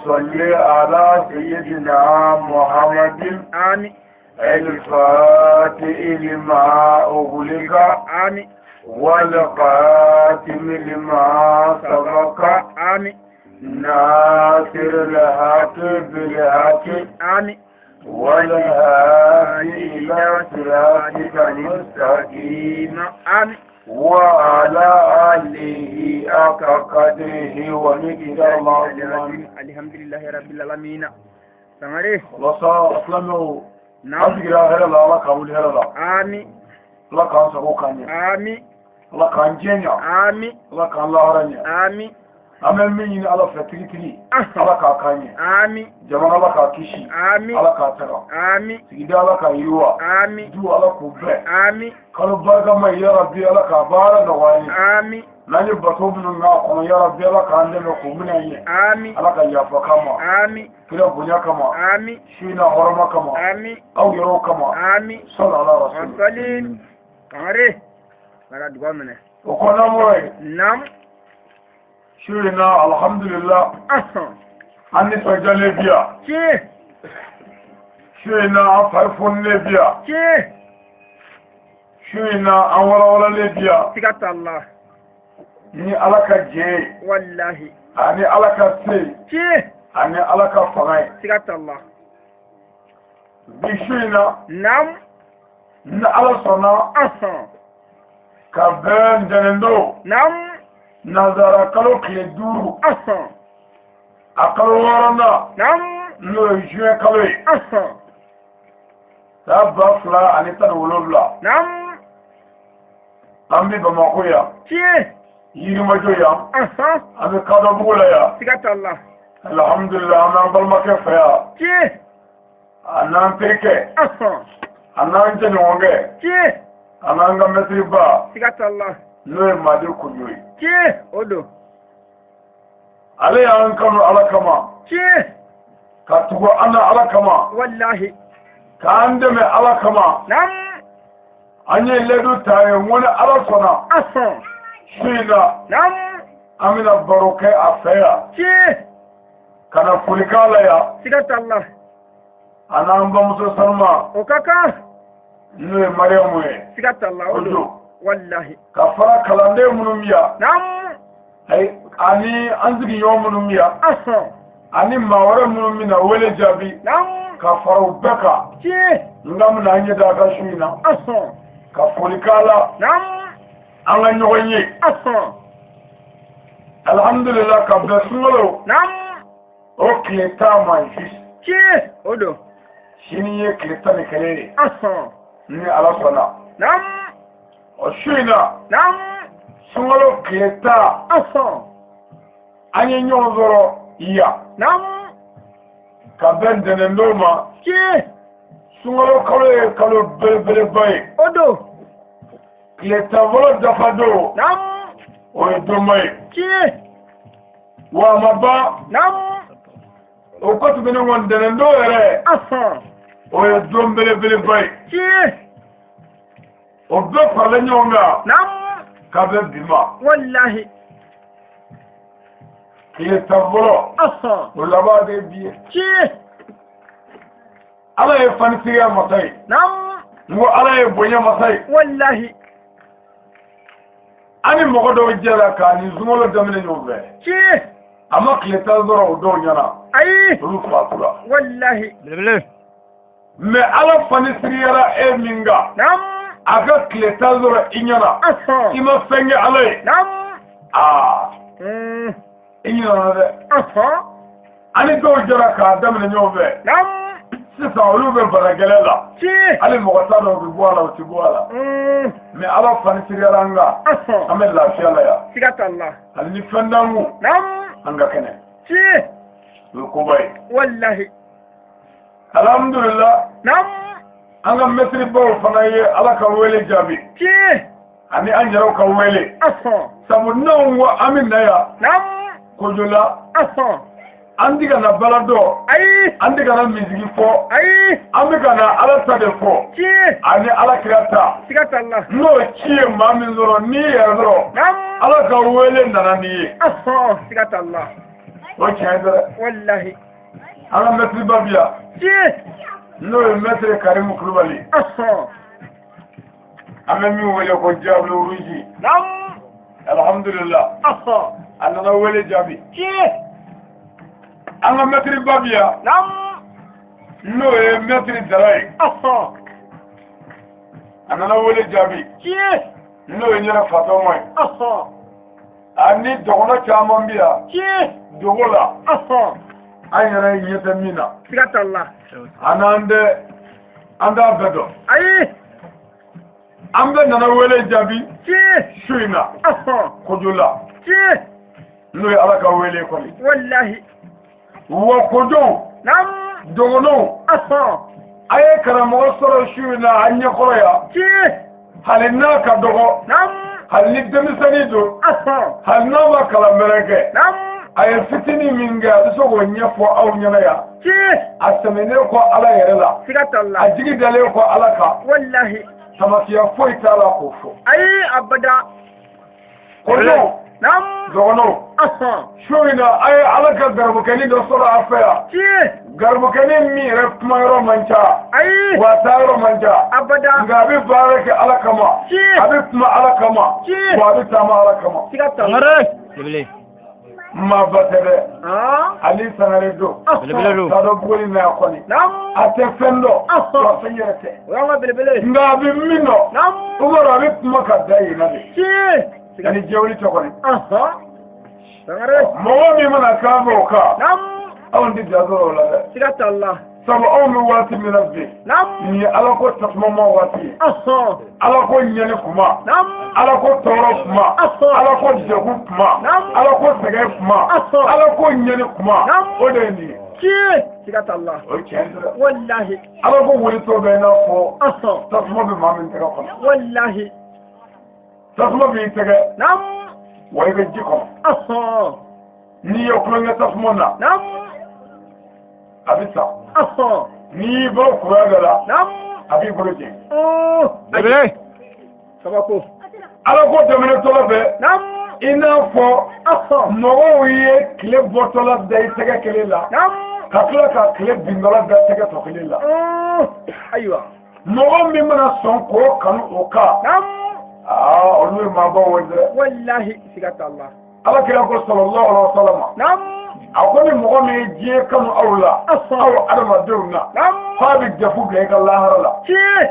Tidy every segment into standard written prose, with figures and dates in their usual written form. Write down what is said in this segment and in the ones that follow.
صل على سيدنا محمد. آمين. الفاتح لما أغلق. آمين. والقاتم لما سبق. آمين. ناصر الحق بالحق. آمين. والهادي إلى صراطك المستقيم. آمين. وعلى آله حق قدره ومقداره العظيم. الحمد لله رب العالمين. Sangare. Walasa silamɛw, an sigira hɛrɛ la, Ala k'an wuli hɛrɛ la. Amin. Ala k'an sago k'an ɲɛ. Amin. Ala k'an diɲɛ ɲɛ. Amin. Ala k'an lahara ɲɛ. Amin. An bɛ min ɲini Ala fɛ tigitigi, Ala k'a k'an ɲɛ. Amin. Jamana, Ala k'a kisi. Amin. Ala k'a taga. Amin. Sigida, Ala k'a yiriwa. Amin. Du, Ala k'u bɛɛ. Amin. Kalo barikama, yarabi, Ala k'a baara nɔgɔya an ye. Amin. N'an ye bato minnu k'a kɔnɔ, yarabi, Ala k'an dɛmɛ k'u minɛ an ye. Amin. Ala ka yafa k'an ma. Amin. Kira bonya kama. Amin. Su in na hɔrɔma kama. Amin. Aw yɛrɛw kama. Amin. Sɔli ala rasul. Wasalim. Sangare. Ala dugawu minɛ. O kɔnɔna mɔgɔ ye. Naam. Su in na, alhamdulillah, an nisɔndiyalen bi yan. Tiɲɛ. Su in na, an fari foninen bi yan. Tiɲɛ. Su in na, an walawalalen bi yan. Siga t'a la. Ni Ala ka jɛ ye. Walahi. Ani Ala ka se ye. Tiɲɛ. Ani Ala ka fanga ye. Siga t'a la. Bi su in na, Naam. ni Ala sɔnna, ka bɛn ntɛnɛndon, Naam. nanzara kalo tile 5, a kalo 6nan, Naam. n'o ye juin kalo ye, san 2017, Naam. an bɛ Bamakɔ yan, Tiɲɛ. Yirimajɔ yan, an bɛ Kadɔbugu la yan. Siga t'a la. Alhamdulilah, an b'an balimakɛ fɛ yan, Tiɲɛ. a n'an terikɛ, a n'an jɛɲɔgɔnkɛ, Tiɲɛ. a n'an ka mɛtiriba, Siga t'a la. n'o ye Madi Kojo ye. Tiɲɛ. O don. Ale y'an kanu Ala kama, Tiɲɛ. ka tugu an na Ala kama, Walahi. k'an dɛmɛ Ala kama. Naam. An ye layidu ta ye, n ko ni Ala sɔnna, su in na, Naam. an bɛna baro kɛ a fɛ yan, Tiɲɛ. ka na foli k'a la yan, Siga t'a la. a n'an bamuso sanuma, O ka kan. n'o ye Mariyamu ye. Siga t'a la. O O don. don. Walahi. Ka fara kalanden minnu bɛ yan, Naam. ayi, ani an sigiɲɔgɔn minnu bɛ yan, ani maa wɛrɛ minnu bɛna wele jaabi, Naam. ka fara u bɛɛ kan. Tiɲɛ. N ka bɛna an ɲɛ da a ka su in na, ka foli k'a la, Naam. an ka ɲɔgɔn ye. Alhamdulilah, ka bɛn sunkalo Naam. o tile 10 ma juste. Tiɲɛ. O don. Sini ye tile 11 ye, ni Ala sɔnna. Naam. O su in na, Naam. sunkalo tile 10, an ye ɲɔgɔn sɔrɔ yan, Naam. ka bɛn ntɛnɛndon ma. Tiɲɛ. Sunkalo kalo ye kalo belebeleba ye. O don. Tile 10 fɔlɔ dafa don, Naam. o ye donba ye. Tiɲɛ. Wa a ma ban. Naam. O kɔ tuguni kɔ, ntɛnɛndon yɛrɛ, o ye don belebeleba ye. Tiɲɛ. O bɛɛ faralen ɲɔgɔn kan, Naam. ka bɛn bi ma. Walahi. Tile 10 fɔlɔ, o laban de ye bi ye. Tiɲɛ. Ala ye fanisigiya masa ye. Naam. N ko Ala ye bonya masa ye. Walahi. An ni mɔgɔ dɔw jɛra k'a ni sunkalo daminɛ ɲɔgɔn fɛ. Tiɲɛ. A ma tile 10 sɔrɔ o dɔw ɲɛna. Ayi. Olu fatura. Walahi. Belebele. Mais Ala fanisigiyara e min kan, Naam. a ka tile 10 sɔrɔ i ɲɛna, i ma fɛn kɛ Ala ye. Naam. Aa, i ɲinɛna dɛ. An ni dɔw jɛra k'a daminɛ ɲɔgɔn fɛ. Naam. Sisan olu bɛ bana gɛlɛn la. Tiɲɛ. Hali mɔgɔ t'a dɔn u bɛ bɔ a la, u tɛ bɔ a la. Mais Ala fanisigiyara an kan, an bɛ lafiya la yan. Siga t'a la. Hali ni fɛn t'an kun, Naam. an ka kɛnɛ. Tiɲɛ. O ye koba ye. Walahi. Alhamdulilah, Naam. an ka mɛtiribaw fana ye Ala ka wele jaabi, Tiɲɛ. ani an yɛrɛw ka wele. Sabu n'anw ko an bɛ na yan, Naam. Kojo la, an tɛ ka na bala dɔn, Ayi. an tɛ ka na misigi fɔ, Ayi. an bɛ ka na Ala ta de fɔ, Tiɲɛ. ani Ala kira ta. Siga t'a la. N'o ci ye maa min sɔrɔ, n'i yɛrɛ sɔrɔ, Naam. Ala ka wele nana n'i ye. Siga t'a la. O tiɲɛ dɛ. Walahi. An ka mɛtiri ba bi yan. Tiɲɛ. N'o ye mɛtiri Karimu Kulubali. An bɛ min wele ko Diable Rouge. Naam. Alhamdulillah. A nana wele jaabi. Tiɲɛ. An ka mɛtiri ba bi yan. Naam. N'o ye mɛtiri Dara ye. A nana wele jaabi. Tiɲɛ. N'o ye n yɛrɛ fatɔma ye. Ani dɔgɔnɔ caman bi yan. Tiɲɛ. Dogo la. An yɛrɛ ɲɛ tɛ min na. Siga t'a la. A n'an tɛ an t'a bɛɛ dɔn. Ayi. An bɛɛ nana wele jaabi. Tiɲɛ. Su in na. Kojo la. Tiɲɛ. N'o ye Ala ka wele kɔni. Walahi. Wa kojow. Naam. Dɔgɔnɔw. A ye karamɔgɔ sɔrɔ su in na an ɲɛkɔrɔ yan. Tiɲɛ. Hali n'a ka dɔgɔ. Naam. Hali ni denmisɛnnin don. Hali n'a ma kalan bɛrɛ kɛ. Naam. A ye fitinin min kɛ a bɛ se k'o ɲɛfɔ aw ɲɛna yan. Tiɲɛ. A sɛmɛnen kɔ Ala yɛrɛ la. Siga t'a la. A jigi dalen kɔ Ala kan. Walahi. Tamasiya foyi t'a la k'o fɔ. Ayi abada. Kɔrɔw. Naam. Dɔgɔnɔw. Su in na a ye Ala ka garibukɛnin dɔ sɔrɔ a fɛ yan. Tiɲɛ. Garibukɛnin min yɛrɛ kuma yɔrɔ man ca. Ayi. Wa taa yɔrɔ man ca. Abada. Nka a bɛ baara kɛ Ala kama. Tiɲɛ. A bɛ kuma Ala kama. Tiɲɛ. Wa a bɛ taama Ala kama. Siga t'a la. Belebele. Maa ba tɛ dɛ. Ale sangare don. Belebele don. T'a dɔn buguri na yan kɔni. Naam. A tɛ fɛn dɔn. Wa fɛn yɛrɛ tɛ. O y'an ka belebele. Nka a bɛ min dɔn. Naam. Umaru a bɛ kuma ka da yen na de. Tiɲɛ. Ani jɛwuli tɛ kɔni. Sangare. Mɔgɔ min mana kan fɛ o kan. Naam. Anw tɛ ja sɔrɔ o la dɛ. Siga t'a la. Sabu anw bɛ waati min na bi. Naam. Nin ye Ala ko tasuma ma waati ye. Ala ko ɲɛni kuma. Naam. Ala ko tɔɔrɔ kuma. Ala ko degun kuma. Naam. Ala ko sɛgɛn kuma. Ala ko ɲɛni kuma. Naam. O de ye nin ye. Tiɲɛ. Siga t'a la. O ye tiɲɛ ye dɛ. Walahi. Ala ko wulitɔ bɛ i n'a fɔ tasuma bɛ maa min tɛgɛ kɔnɔ. Walahi. Tasuma b'i tɛgɛ. Naam. Wa i bɛ ji kɔnɔ. N'i ye tulonkɛ tasuma na. Naam. A bɛ sa. N'i y'i bolo kuru dɔ la. Naam. A b'i bolo jeni. Belebele. Kabako. Ala ko tɛmɛnen fɛ. Naam. I n'a fɔ mɔgɔw ye tile bɔtɔla da i tɛgɛ kelen la. Naam. Ka tila ka tile bintɔla da tɛgɛ tɔ kelen la. Ayiwa. Mɔgɔ min mana sɔn k'o kanu o kan. Naam. Aa olu ye maabaw ye dɛ. Walahi siga t'a la. Ala kira ko sallallahu alaihi wa sallam. Naam. A ko ni mɔgɔ min ye diɲɛ kanu aw la. Aw adamadenw na. Naam. K'a bɛ jafu bila i ka lahara la. Tiɲɛ.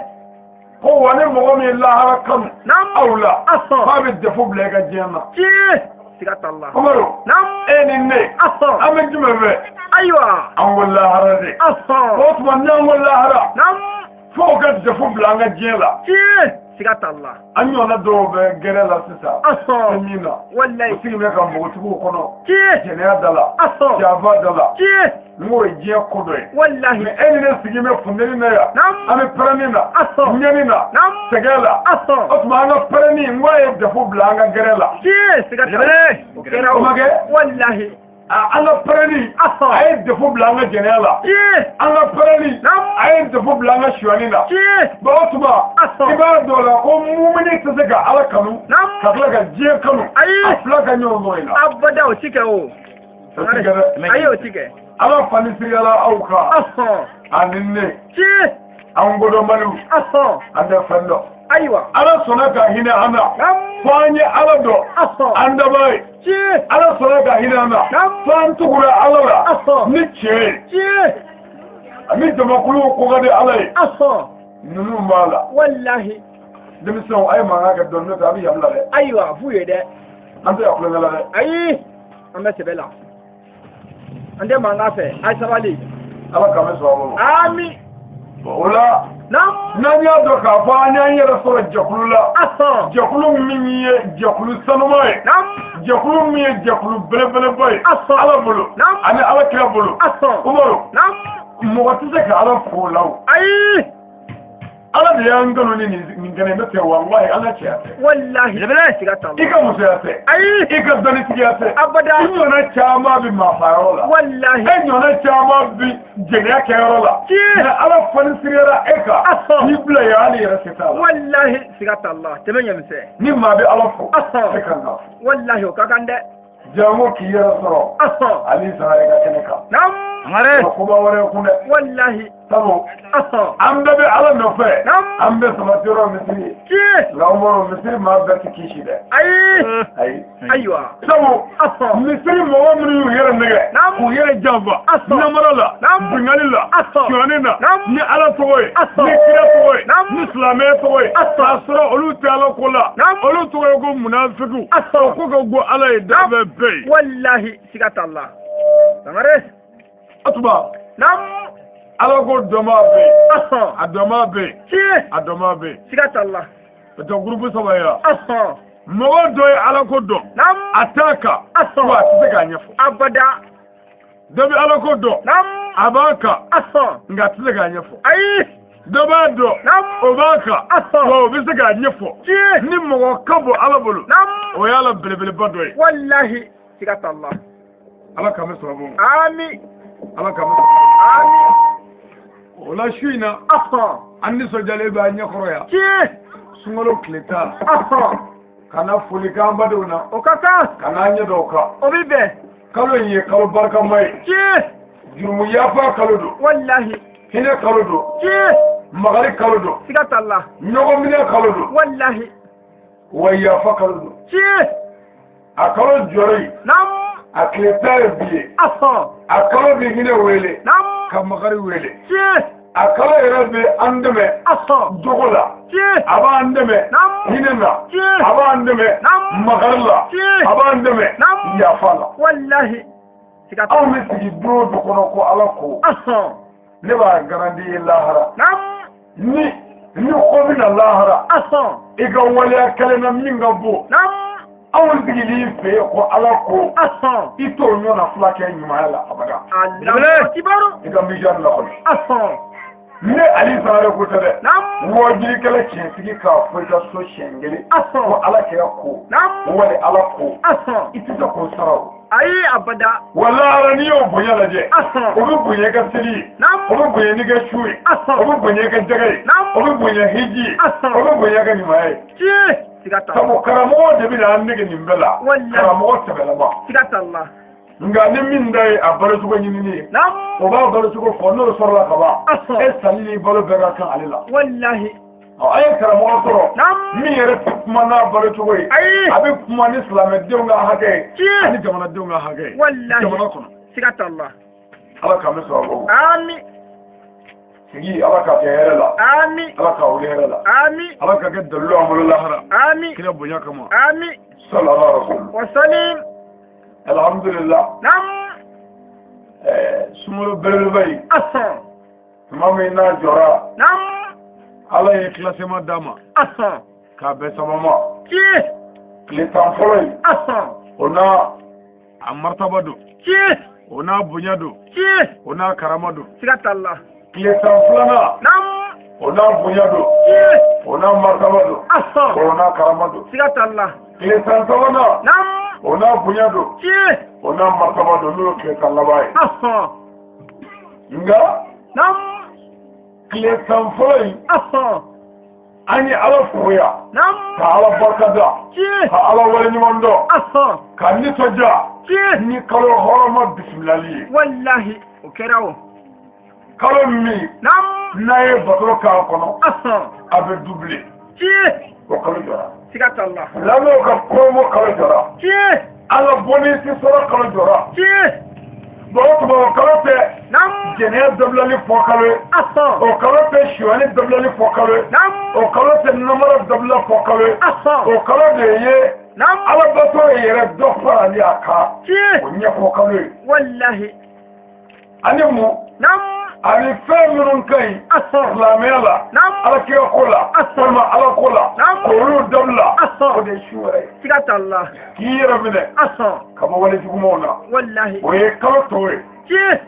Ko wa ni mɔgɔ min ye lahara kanu. Naam. Aw la. K'a bɛ jafu bila i ka diɲɛ na. Tiɲɛ. Siga t'a la. Umaru. Naam. E ni ne. An bɛ jumɛn fɛ? Ayiwa. An ko lahara de. O tuma n'an ko lahara. Naam. Fo ka jafu bila an ka diɲɛ la. Tiɲɛ. Siga t'a la. An ɲɔgɔnna dɔw bɛ gɛrɛ la sisan. Fɛn min na. Walayi. U sigi bɛ ka npogotigiw kɔnɔ. Tiɲɛ. Jɛnɛya da la. Janfa da la. Tiɲɛ. N k'o ye diɲɛ ko dɔ ye. Walahi. Mais e ni ne sigi bɛ funteni na yan. Naam. An bɛ pɛrɛnni na. Ɲɛni na. Naam. Sɛgɛn la. O tuma an ka pɛrɛnni n k'a ye jafu bila an ka gɛrɛ la. Tiɲɛ. Siga t'a la. O kɛra o. O ma kɛ? Walahi. An ka pɛrɛnni a ye defu bila an ka jɛnɛya la. Tiɲɛ. An ka pɛrɛnni Naam. a ye defu bila an ka sonyani la. Tiɲɛ. Bon o tuma i b'a dɔn la ko mumini tɛ se ka Ala kanu. Naam. Ka tila ka diɲɛ kanu. Ayi. A fila ka ɲɔgɔn sɔrɔ i la. Abada o ti kɛ o. O ti kɛ dɛ. Ayi o ti kɛ. Ala fanisiriyala aw kan. Ani ne. Tiɲɛ. An kodɔnbaliw. An tɛ fɛn dɔn. Ayiwa. Ala sɔnna ka hinɛ an na. Naam. Fo an ye Ala dɔn. An dabaa ye. Tiɲɛ. Ala sɔnna ka hinɛ an na. Naam. Fo an tugura Ala la. Ni tiɲɛ ye. Tiɲɛ. Ani jamakulu ko ka di Ala ye. Ninnu b'a la. Walahi. Denmisɛnw a ye mankan kɛ dɔɔnin n'o tɛ a bɛ yan bila dɛ. Ayiwa f'u ye dɛ. An tɛ yan kulonkɛ la dɛ. Ayi. An bɛ sɛbɛ la. An tɛ mankan fɛ. A ye sabali. Ala k'an bɛ sɔn a ma. Ami. O la. Naam. N'an y'a dɔn k'a fɔ an y'an yɛrɛ sɔrɔ jɛkulu la. Jɛkulu min ye jɛkulu sanuma ye. Naam. Jɛkulu min ye jɛkulu belebeleba ye. Ala bolo. Naam. Ani Ala kira bolo. Umaru. Naam. Mɔgɔ tɛ se ka Ala fo o la o. Ayi. Ala de y'an kanu ni nin kɛnɛ n'o tɛ walahi an ka cɛya tɛ. Walahi. Belebele. Siga t'a la. I ka musoya tɛ. Ayi. I ka dɔnnitigiya tɛ. Abada. I ɲɔgɔnna caman bɛ maafa yɔrɔ la. Walahi. E ɲɔgɔnna caman bɛ jɛnɛya kɛyɔrɔ la. Tiɲɛ. Mais Ala fanisiriyara e kan. N'i bila yan hali yɛrɛ se t'a la. Walahi siga t'a la. Tɛmɛ ɲɛmisɛn. Ni maa bɛ Ala fo. E kan k'a fo. Walahi o ka kan dɛ. Jango k'i yɛrɛ sɔrɔ Ali Sangare ka kɛnɛ kan. Sangare. Koba wɛrɛ kun dɛ. Walahi. Sabu an bɛɛ bɛ Ala nɔfɛ. An bɛɛ sabati yɔrɔ misiri ye. Nka Umaru, misiri maa bɛɛ tɛ kisi dɛ. Ayi. Ayi. Ayiwa. Sabu misiri mɔgɔ minnu y'u yɛrɛ nɛgɛ, k'u yɛrɛ janfa namara la, binkanni la, sonyani na, ni Ala tɔgɔ ye, ni kira tɔgɔ ye, ni silamɛya tɔgɔ ye, k'a sɔrɔ olu tɛ Ala ko la, olu tɔgɔ ye ko munafigiw. O ko ka go Ala ye da bɛɛ bɛɛ ye. Walahi, siga t'a la. Sangare. O tuma. Ala ko dɔnbaa bɛ yen. A dɔnbaa bɛ yen. A dɔnbaa bɛ yen. Siga t'a la. O tɛ gurupu saba ye wa? Mɔgɔ dɔ ye Ala ko dɔn. A t'a kan. Wa a tɛ se k'a ɲɛfɔ. Abada. Dɔ bɛ Ala ko dɔn. A b'a kan. Nka a tɛ se k'a ɲɛfɔ. Ayi. Dɔ b'a dɔn. O b'a kan. Wa o bɛ se k'a ɲɛfɔ. Ni mɔgɔ ka bon Ala bolo. O y'Ala belebeleba dɔ ye. Walahi, siga t'a la. Ala k'an bɛ sɔrɔ bɔ. Ami. Ala k'an bɛ sɔrɔ. Ami. O la su in na, an nisɔndiyalen bɛ an ɲɛkɔrɔ yan. Sunkalo tile 10. Ka na foli k'an badenw na. O ka kan. Ka n'an ɲɛ da o kan. O bɛ bɛn. Kalo in ye kalo barikama ye. Jurumu yafa kalo don. Walahi. Hinɛ kalo don. Makari kalo don. Siga t'a la. Ɲɔgɔn minɛ kalo don. Walahi. Wa yafa kalo don. A kalo jɔri. A tile 10 ye bi ye. A kalo bɛ hinɛ wele. Ka makari wele. A kalo yɛrɛ bɛ an dɛmɛ jogo la. A b'an dɛmɛ hinɛ na. A b'an dɛmɛ makari la. A b'an dɛmɛ yafa la. Walahi. Anw bɛ sigi du o du kɔnɔ ko Ala ko. Ne b'a garanti ye lahara. Ni ko bɛ na lahara. I ka waleya kɛlen na min ka bon. Anw sigil'i fɛ yen ko Ala ko. I t'o ɲɔgɔnna fila kɛ ɲumanya la abada. I ka mizani lakɔli. Ne Ali Sangare ko tɛ dɛ. Wajilikɛla tiɲɛtigi k'a fɔ i ka so siɲɛ kelen. Ko Ala kɛra ko. Wali Ala ko. I tɛ se k'o sara o. Ayi abada. Walahi n'i y'o bonya lajɛ. O bɛ bonya i ka seli ye. O bɛ bonya n'i ka su ye. O bɛ bonya i ka jaga ye. O bɛ bonya hiji ye. O bɛ bonya i ka ɲumanya ye. Sabu karamɔgɔ de bɛ na an nege nin bɛɛ la. Karamɔgɔ sɛbɛlama. Siga t'a la. Nka ni min da ye a balocogo ɲinini ye. O b'a balocogo fɔ n'o sɔrɔla ka ban. E sali ni balo bɛɛ ka kan ale la. Walahi. A ye karamɔgɔ sɔrɔ. Min yɛrɛ tɛ kuma n'a balocogo ye. Ayi. A bɛ kuma ni silamɛdenw ka hakɛ ye. Ani jamanadenw ka hakɛ ye. Walahi. Jamana kɔnɔ. Siga t'a la. Ala k'an bɛ sɔrɔ o. Ami. Sigi Ala k'a kɛ hɛrɛ la. Ami. Ala k'a wuli hɛrɛ la. Ami. Ala k'a kɛ dalilu an bolo lahara. Ami. Kira bonya kama. Ami. Sallallahu alaihi wa sallam. Wa salim. Alhamdulillah. Sunkalo belebeleba in. Tuma min n'a jɔra. Ala ye classement d'a ma. K'a bɛn saba ma. Tile 10 fɔlɔ in. O n'a a martaba don. O n'a bonya don. O n'a karama don. Siga t'a la. Tile 10 filanan. O n'a bonya don. O n'a martaba don. O n'a karama don. Siga t'a la. Tile 10 sabanan. O n'a bonya don. O n'a martaba don n'o ye tile 10 laban ye. Nka. Tile 10 fɔlɔ in. An ye Ala fo yan. Ka Ala barika da. Ka Ala waleɲuman dɔn. Ka nisɔndiya. Ni kalo hɔrɔnma bisimilali ye. Walahi, o kɛra o. Kalo min. N'a ye bato k'a kɔnɔ. A bɛ doubler. O kalo jɔra. Siga t'a la. Silamɛw ka promo kalo jɔra. Ala bɔnni si sɔrɔ kalo jɔra. Bon o tuma o kalo tɛ. Jɛnɛya dabilali fɔ kalo ye. O kalo tɛ sonyani dabilali fɔ kalo ye. O kalo tɛ namara dabila fɔ kalo ye. O kalo de ye. Ala bato yɛrɛ dɔ farali a kan. O ɲɛfɔ kalo ye. Walahi. Ani mun. Ani fɛn minnu ka ɲi. Silamɛya la. Ala kira ko la. Walima Ala ko la. K'olu dabila. O de ye su wɛrɛ ye. Siga t'a la. K'i yɛrɛ minɛ. Ka bɔ wale jugumanw na. Walahi. O ye kalo tɔ ye.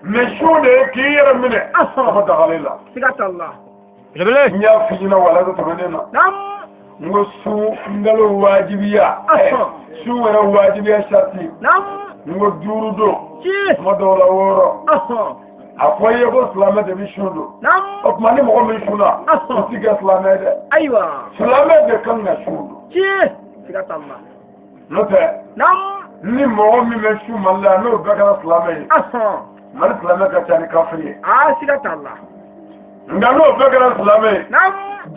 Mais su de ye k'i yɛrɛ minɛ. Ka bɔ dagalen la. Siga t'a la. N y'a f'i ɲɛna wala dɔ tɛmɛnen na. N ko sunkalo wajibiya. Sun yɛrɛ wajibiya sarati. N ko 5 don. Tuma dɔw la 6. A fɔ i ye ko silamɛ de bɛ sun don. O tuma ni mɔgɔ min sunna, o ti kɛ silamɛ ye dɛ. Ayiwa. Silamɛ de kan ka sun don. Siga t'a la. N'o tɛ. Ni mɔgɔ min bɛ su Mali la n'o bɛɛ kɛra silamɛ ye. Mali silamɛ ka ca ni kafiri ye. Aa siga t'a la. Nka n'o bɛɛ kɛra silamɛ ye.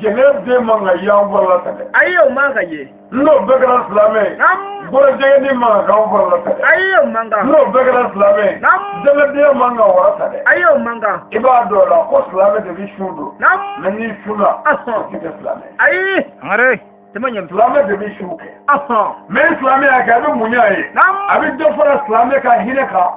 Jɛnɛ den man ka y'an fɔlɔ la tan dɛ. Ayi o man ka ye. N'o bɛɛ kɛra silamɛ ye. Bɔrɔjɛgɛni man ka k'an fɔlɔ la tan dɛ. Ayi o man kan. N'o bɛɛ kɛra silamɛ ye. Dɛmɛdenya man ka wara ta dɛ. Ayi o man kan. I b'a dɔn o la ko silamɛ de bɛ sun don. Mɛ n'i sunna. O tɛ kɛ silamɛ ye. Ayi. Sangare. Silamɛ de bɛ su kɛ. Mɛ ni silamɛ y'a kɛ a bɛ mun y'a ye. A bɛ dɔ fara silamɛ ka hinɛ kan.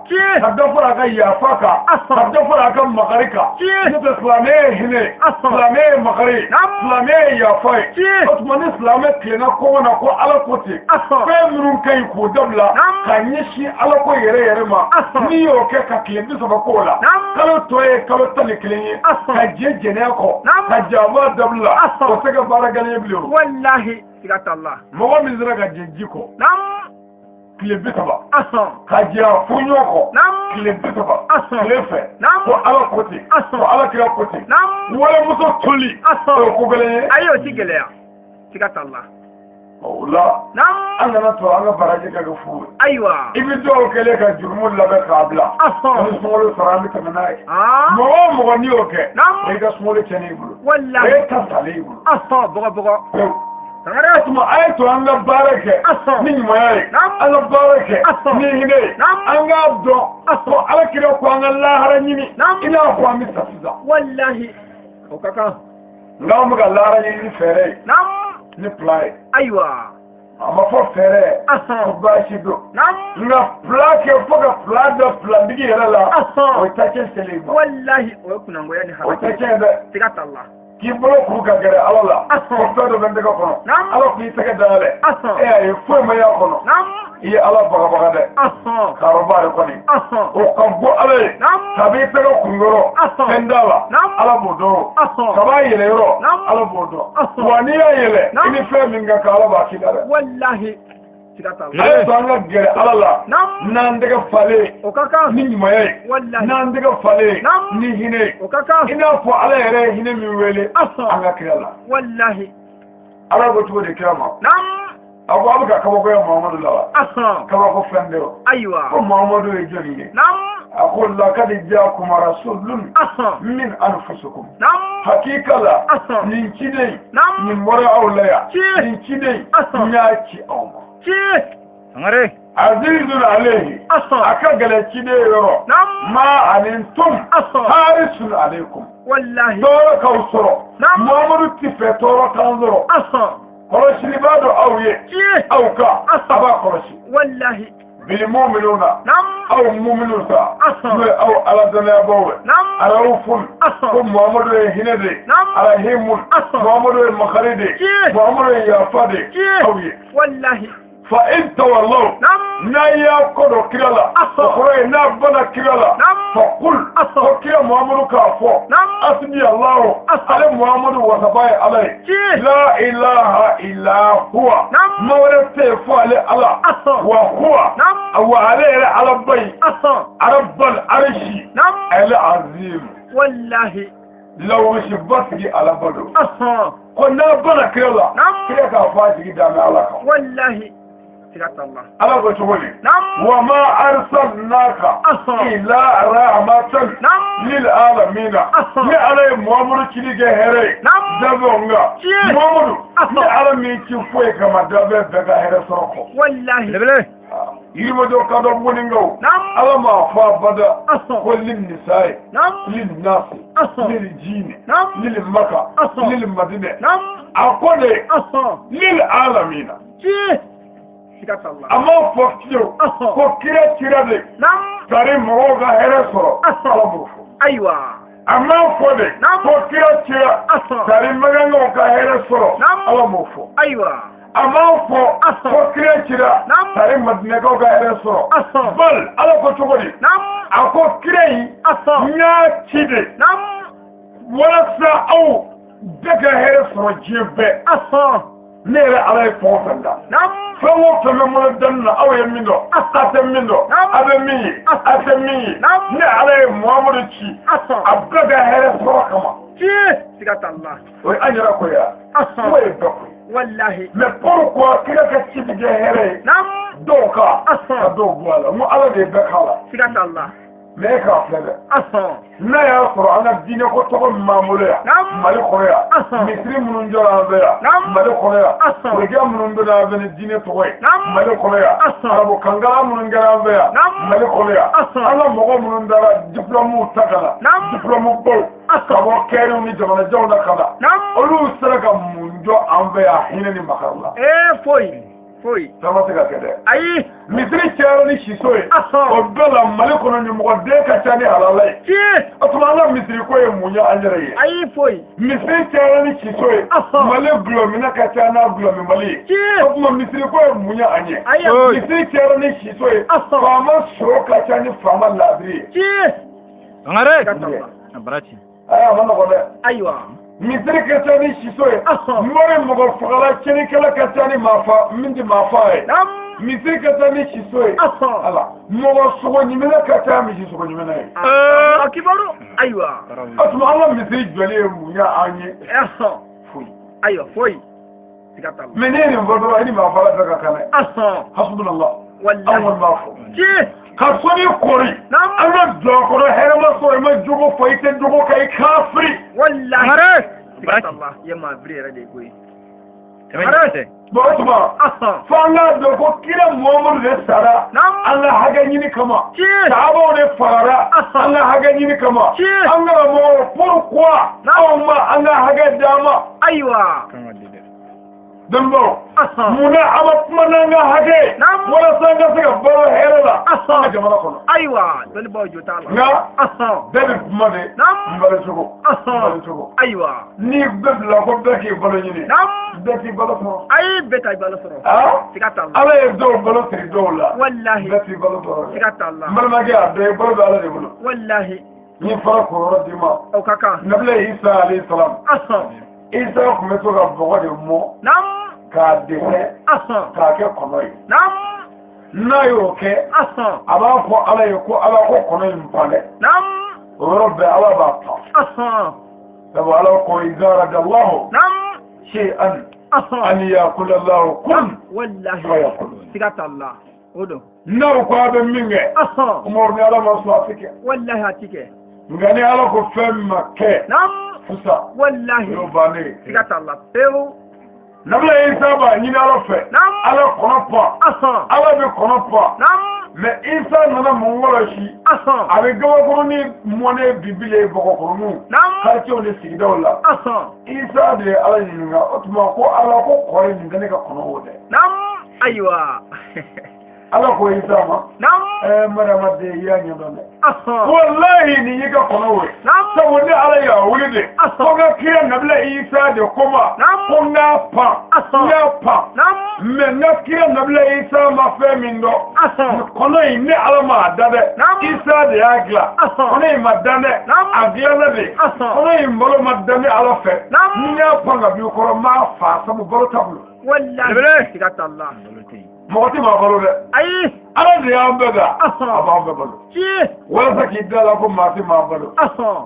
Ka dɔ fara a ka yafa kan. Ka dɔ fara a ka makari kan. N'o tɛ silamɛ ye hinɛ ye. Silamɛ ye makari ye. Silamɛ ye yafa ye. O tuma ni silamɛ tilenna kɔngɔ na ko Ala ko ten. Fɛn minnu ka ɲi k'o dabila. Ka ɲɛsin Ala ko yɛrɛ yɛrɛ ma. N'i y'o kɛ ka tile 30 k'o la. Kalo tɔ ye kalo 11 ye. Ka jɛ jɛnɛya kɔ. Ka janfa dabila. O tɛ kɛ baara gɛlɛn ye bilen o. Walahi. Siga t'a la. Mɔgɔ min sera ka jɛ ji kɔ. Tile 30. Ka jɛ a furuɲɔgɔn kɔ. Tile 30. Tile fɛ. Ko Ala ko ten. Ko Ala kira ko ten. Walimuso toli. O ye ko gɛlɛn ye. Ayi o ti gɛlɛya. Siga t'a la. O la. An kana to an ka baraji ka kɛ fu ye. Ayiwa. I bɛ dɔw kɛlen ka jurumu labɛn k'a bila. Ni sunkalo sara an bɛ tɛmɛ n'a ye. Mɔgɔ o mɔgɔ n'i y'o kɛ. O y'i ka sunkalo tiɲɛnen y'i bolo. Walahi. O ye ta salen y'i bolo. Bɔgɔ bɔgɔ. O tuma a ye to an ka baara kɛ ni ɲumanya ye. An ka baara kɛ ni hinɛ ye. An k'a dɔn ko Ala kira ko an ka lahara ɲini. I n'a fɔ an bɛ sa sisan. Walahi. O ka kan. Nka an bɛ ka lahara ɲini ni fɛɛrɛ ye. Ni plan ye. Ayiwa. A ma fɔ fɛɛrɛ. Ko baasi don. Nka plan kɛ fo ka plan da plantigi yɛrɛ la. O ye tacɛn selen i ma. Walahi o ye kunnangoya ni hakɛ. O ye tacɛn ye dɛ. Siga t'a la. K'i bolo kuru ka gɛrɛ Ala la. Ko fɛn dɔ bɛ n tɛgɛ kɔnɔ. Ala k'i tɛgɛ dayɛlɛ. E y'a ye foyi ma y'a kɔnɔ. I ye Ala bagabaga dɛ. Karoba de kɔni. O ka bɔ Ala ye. Kabi i tɛgɛ kun yɔrɔ. Fɛn t'a la. Ala b'o dɔn. Kab'a yɛlɛ yɔrɔ. Ala b'o dɔn. Wa n'i y'a yɛlɛ. I ni fɛn min ka kan Ala b'a k'i la dɛ. Walahi. A ye to an ka gɛrɛ Ala la. N'an tɛgɛ falen. O ka kan. Ni ɲumanya ye. Walahi. N'an tɛgɛ falen. Ni hinɛ ye. O ka kan. I n'a fɔ Ala yɛrɛ ye hinɛ min wele. An ka kira la. Walahi. Ala ko cogo di kira ma. A ko a bɛ ka kabakoya Muhamadu la wa. Kabako fɛn tɛ o. Ayiwa. Ko Muhamadu ye jɔnni ye. A ko lakadi jaakum rasulun min anfusikum. Hakika la. Nin ciden. Nin bɔra aw la yan. Nin ciden. N y'a ci aw ma. Sangare. Azizun alayhi. A ka gɛlɛn ciden yɔrɔ. Ma anittum. Harisun alaykum. Walahi. Tɔɔrɔ k'aw sɔrɔ. Muhamadu ti fɛ tɔɔrɔ k'an sɔrɔ. Kɔlɔsilibaa don aw ye. Aw ka. A b'a kɔlɔsi. Walahi. Bil mu'minuna. Aw mu'minu sa. N'o ye aw Ala dannayabaaw ye. Arawufun. Ko Muhamadu ye hinɛ de ye. Arahimun. Muhamadu ye makari de ye. Muhamadu ye yafa de ye. Aw ye. Walahi. Fa in tawallaw. N'a y'a kɔ don kira la. O kɔrɔ ye n'a banna kira la. Fa kul. Ko kira Muhamadu k'a fɔ. Asibi Alahu. Ale Muhamadu wasaba ye Ala ye. La ilaha illa huwa. Ma wɛrɛ tɛ yen fo ale Ala. Wa huwa. Wa ale yɛrɛ Ala ba ye. Rabbal arshi. Al azim. Walahi. Lawusiba tigi Ala ba don. Ko n'a banna kira la. Kira k'a fɔ a jigi da bɛ Ala kan. Walahi. Ala ko cogo di. Wa ma arsalnaka illa rahmatan lil alamina. Ni Ala ye Muhamadu cili kɛ hɛrɛ ye. Dabɛnw kan. Muhamadu ni Ala min ci foyi kama dabɛn bɛɛ ka hɛrɛ sɔrɔ kɔ. Walahi. Yirimajɔ kadɔ bugunigaw. Ala m'a fɔ abada. Ko lil nisa'i. Lil nasi. Lil jini. Lil maka. Lil madinɛ. A ko de. Lil alamina. A m'a fɔ fiyewu ko kira cira de tari mɔgɔw ka hɛrɛ sɔrɔ Ala b'o fɔ. Ayiwa. A m'a fɔ de ko kira cira tari magangaw ka hɛrɛ sɔrɔ Ala b'o fɔ. Ayiwa. A m'a fɔ ko kira cira tari madinɛkaw ka hɛrɛ sɔrɔ. Bal Ala ko cogo di. A ko kira in n y'a ci de walasa aw bɛɛ ka hɛrɛ sɔrɔ diɲɛ bɛɛ. Ne yɛrɛ Ala ye fɛn o fɛn da. Fɛn o fɛn bɛ n bolo danni na aw ye min dɔn. A tɛ min dɔn. A bɛ min ye. A tɛ min ye. Ne Ala ye Muhamadu ci. A bɛɛ ka hɛrɛ sɔrɔ kama. Siga t'a la. O ye an yɛrɛ ko ye wa? O ye bɛɛ ko ye. Walahi. Mais pourquoi kira ka ci bɛ kɛ hɛrɛ ye? Dɔw kan ka dɔw bɔ a la n ko ala de ye bɛɛ k'a la. Siga t'a la. Mais e k'a filɛ dɛ. N'a y'a sɔrɔ an ka diinɛ ko tɔgɔ min b'an bolo yan Mali kɔnɔ yan misiri minnu jɔra an fɛ yan Mali kɔnɔ yan korokɛ minnu donna an fɛ ni diinɛ tɔgɔ ye Mali kɔnɔ yan arabukankala minnu kɛra an fɛ yan Mali kɔnɔ yan an ka mɔgɔ minnu taara diplɔmuw ta ka na diplɔmu baw ka bɔ kɛriw ni jamanajanw na ka na olu sera ka mun jɔ an fɛ yan hinɛ ni makari la. Foyi. Foyi. Fɛn ma se ka kɛ dɛ. Ayi. Misiri cayara ni siso ye. O bɛɛ la Mali kɔnɔ ɲɛmɔgɔden ka ca ni halala ye. Tiɲɛ. O tuma an ka misiri ko ye mun ye an yɛrɛ ye. Ayi foyi. Misiri cayara ni siso ye. Mali gulɔminɛ ka ca n'a gulɔminbali ye. Tiɲɛ. O tuma misiri ko ye mun ye an ye. Ayi. Misiri cayara ni siso ye. Faama sɔrɔ ka ca ni faama laadiri ye. Tiɲɛ. Sangare. Ayi a ma nɔgɔn dɛ. Ayiwa. Misiri ka ca ni siso ye. Mori mɔgɔ fagala tiɲɛnikɛla ka ca ni maa fa min tɛ maa fa ye. Misiri ka ca ni siso ye. Ala mɔgɔ sogo ɲiminɛ ka ca misi sogo ɲiminɛ ye. A kibaru. Ayiwa. O tuma an ka misiri jɔli ye mun ye an ye. Foyi. Ayiwa foyi. Siga t'a la. Mais n'i ye nin fɔ dɔrɔn i ni maa fagala bɛɛ ka kan dɛ. Hasubunallah. Walahi. An kɔni b'a fɔ. Tiɲɛ. Ka sɔnni kɔri. An ka jɔ a kɔrɔ hɛrɛ ma sɔrɔ i ma jogo fɔ i tɛ jogo kɛ i kafiri. Walahi. Siga t'a la. I ye maa biri yɛrɛ de ye koyi. Bon o tuma fo an k'a dɔn ko kira Muhamadu de sara an ka hakɛ ɲini kama. Sahabaw de fagara an ka hakɛ ɲini kama. An karamɔgɔw pourquoi aw ma an ka hakɛ d'an ma. Ayiwa. Dɔnnibaw munna an ma kuma n'an ka hakɛ ye walasa an ka se ka balo hɛrɛ la an ka jamana kɔnɔ. Ayiwa dɔnnibaw jo t'a la. Nka bɛɛ bɛ kuma de n balo cogo n balo cogo. Ayiwa. N'i bɛɛ bila ko bɛɛ k'i balo ɲini. Bɛɛ t'i balo sɔrɔ. Ayi bɛɛ t'i balo sɔrɔ. Siga t'a la. Ala ye dɔw balo siri dɔw la. Walahi. Bɛɛ t'i balo sɔrɔ. Siga t'a la. N balimakɛ a bɛɛ balo bɛ Ala de bolo. Walahi. Ni fara k'o yɔrɔ d'i ma. O ka kan. Nabila Isa alayhi salam. Isa tun bɛ to ka bɔgɔ de mɔ. K'a dɛsɛ. K'a kɛ kɔnɔ ye. N'a y'o kɛ. A b'a fɔ Ala ye ko Ala ko kɔnɔ in pan dɛ. O yɔrɔ bɛɛ Ala b'a pan. Sabu Ala ko iza aradallahu. Shay'an. An yakula Allahu kun. Walahi. Fayakun. Siga t'a la. O don. N'aw ko a bɛ min kɛ. Umaru ni Ala ma sɔn a tɛ kɛ. Walahi a tɛ kɛ. Nka ni Ala ko fɛn min ma kɛ. Fusa. Walahi. O y'o bannen ye. Siga t'a la pewu. Nabila Isa b'a ɲini Ala fɛ. Ala kɔnɔ pan. Ala bɛ kɔnɔ pan. Mais Isa nana mun kɔlɔsi. A bɛ gabakurunin mɔnen bibilen bɔgɔkuruninw. Quartier ni sigidaw la. Isa de ye Ala ɲininka o tuma ko Ala ko kɔrɔ nin tɛ ne ka kɔnɔ o dɛ. Ayiwa. Ala ko Isa ma. Mariama den i y'a ɲɛdɔn dɛ. Walahi nin y'i ka kɔnɔ o ye. Sabu ne Ala y'a wuli de. Ko n ka kira Nabila Isa de ko ma. Ko n k'a pan. N y'a pan. Mais n ka kira Nabila Isa ma fɛn min dɔn. Kɔnɔ in ne Ala m'a da dɛ. Isa de y'a dilan. Kɔnɔ in ma dan dɛ. A dilanna de. Kɔnɔ in balo ma dan ne Ala fɛ. Ni n y'a pan ka b'i kɔrɔ n b'a fa sabu balo t'a bolo. Walahi. Siga t'a la. Mɔgɔ tɛ maa balo dɛ. Ayi. Ala de y'an bɛɛ da. A b'an bɛɛ balo. Tiɲɛ. Walasa k'i da la ko maa tɛ maa balo.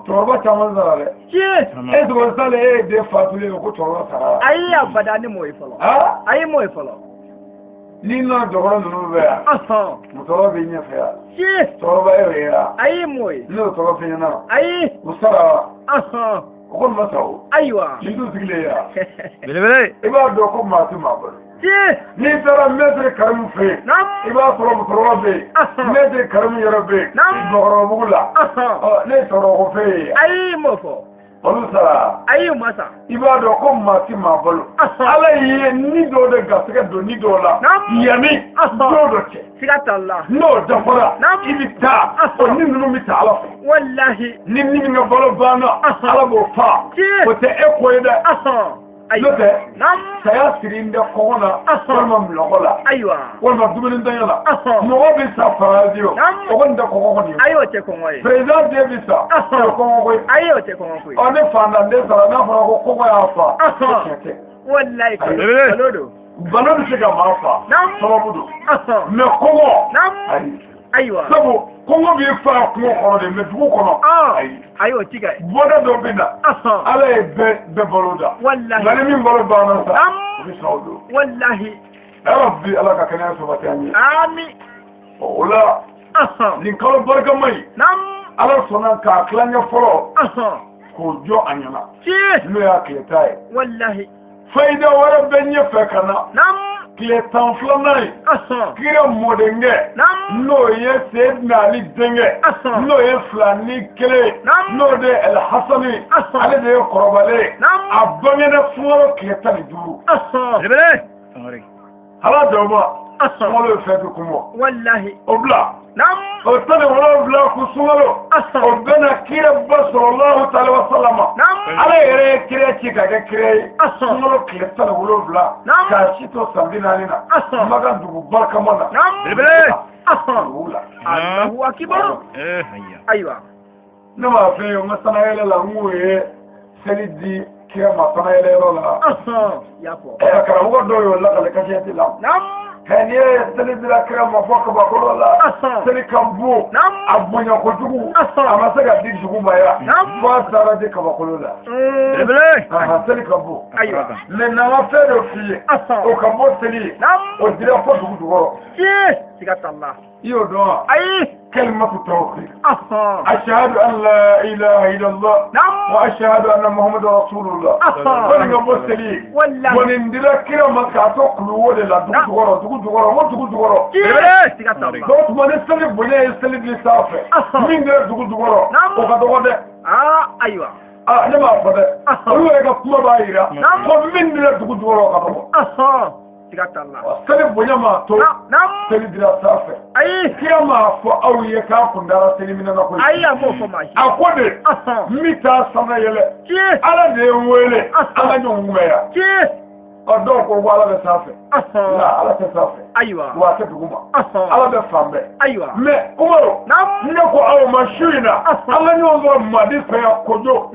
Cɛkɔrɔba caman sara dɛ. Tiɲɛ. E sogo sale e ye den fatulen ye ko cɛkɔrɔba sara. Ayi abada ne m'o ye fɔlɔ. Ayi m'o ye fɔlɔ. N'i nana dɔgɔtɔrɔ ninnu fɛ yan. Musokɔrɔba b'i ɲɛfɛ yan. Tiɲɛ. Cɛkɔrɔba e y'o ye yan. Ayi m'o ye. Ne y'o tɔgɔ f'i ɲɛna. Ayi. U sara wa. O kɔni ma sa o. Ayiwa. Nin t'u sigilen ye yan. Belebele. I b'a dɔn ko maa tɛ maa balo. N'i taara mɛtiri Karimu fɛ yen, i b'a sɔrɔ musokɔrɔba bɛ yen, mɛtiri Karimu yɛrɛ bɛ yen, Mɔgɔkɔrɔbabugu la. Ne ye cɛkɔrɔba ko fɛ ye. Ayi, m'o fɔ. Olu sara. Ayi, u ma sa. I b'a dɔn ko maa ti maa balo. Ala ye ni dɔw de garisɛgɛ don ni dɔw la. Yanni don dɔ cɛ. Siga t'a la. N'o dafara. I bɛ taa. O ni ninnu bɛ taa Ala fɛ. Walahi. Ni min ka balo banna. Ala b'o fa. O tɛ e ko ye dɛ. N'o tɛ. Saya siri n tɛ kɔngɔ na. Walima milɔgɔ la. Ayiwa. Walima dumunitanya la. Mɔgɔ bɛ sa faransi o. O kɔni tɛ kɔngɔ kɔni ye. Ayi, o tɛ kɔngɔ ye. Président den bɛ sa. O ye kɔngɔ ko ye. Ayi, o tɛ kɔngɔ ko ye. Ɔ ne fantan den sara n'a fɔra ko kɔngɔ y'a fa. O tiɲɛ tɛ. Walayi. Balo don. Balo bɛ se ka maa fa. Sababu don. Mais kɔngɔ. Ayi. Ayiwa. Sabu kɔngɔ b'i fa kungo kɔnɔ de mais dugu kɔnɔ. Ayi. Ayi, o ti kɛ. Bɔda dɔ bɛ na. Ala ye bɛɛ balo da. Walahi. Nka ni min balo banna sa. O bɛ sa o don. Walahi. Rabbi ala ka kɛnɛya sabati an ye. Amin. O la nin kalo barikama in ala sɔnna k'a tilancɛ fɔlɔ k'o jɔ a ɲɛna n'o y'a tile 10 ye. Wallahi. Fayida wɛrɛ bɛ ɲɛfɛ ka na. Tile 12nan ye. Kira mɔdenkɛ n'o ye Seyidina Ali denkɛ n'o ye 21 ye n'o de ye Alihasani ye ale de ye kɔrɔbalen ye a bangena sunkalo tile 15. Belebele. Ala dɔw ma sunkalo ye fɛn kun bɔ. Wallahi. O bila. O 17 kun sunkalo. O bɛna kira ba sallallahu taala wa salama. Ala yɛrɛ ye kira ci ka kɛ kira ye. Sunkalo tile 17. K'a si to san 40 na. Makan dugu barikama na. Belebele. Dugu la. Allahu akbar. Ayiwa. Ne m'a fɛ yen n ka sanayɛlɛ la n k'o ye seli di kira ma sanayɛlɛ yɔrɔ la. Y'a fɔ. Karamɔgɔ dɔw y'o lakale kasɛti la. N'i ye seli dira kira ma fɔ kabakolo la seli ka bon a bonya kojugu a ma se ka di dugu ma yan fo a taara di kabakolo la. Belebele. Seli ka bon. Ayiwa. Mɛ n'an ka fɛn dɔ f'i ye o ka bɔ seli ye o dira fo dugu jukɔrɔ. Siga t'a la. I y'o dɔn wa? Ayi. كلمة التوحيد. أشهد أن لا إله إلا الله وأشهد أن محمد رسول الله. فنجا مسلي. ونندلا كلا ما كاتو كلو ولا دوغورو دوغورو ما دوغورو. دوت ما نسلي بني يسلي بلسافة. مين ده دوغورو؟ وكاتو ده. أيوة. ne m'a fɔ dɛ. Olu yɛrɛ ka kuma b'a yira. Ko min dira dugu jukɔrɔ ka dɔgɔ. Seli bonya m'a to seli dira sanfɛ. Ayi. Kira m'a fɔ aw ye k'a kun dara seli minɛ na koyi. Ayi a m'o fɔ maa si. A ko de n bɛ taa sanfɛ yɛlɛ. Ala de ye n wele an ka ɲɔgɔn kunbɛn yan. Ɔ dɔw ko ko ala bɛ sanfɛ. Nka ala tɛ sanfɛ. Ayiwa. Wa a tɛ dugu ma. Ala bɛ fan bɛɛ. Ayiwa. Mɛ Umaru. Ne ko aw ma su in na. An ka ɲɔgɔn sɔrɔ Madi fɛ yan Kojo.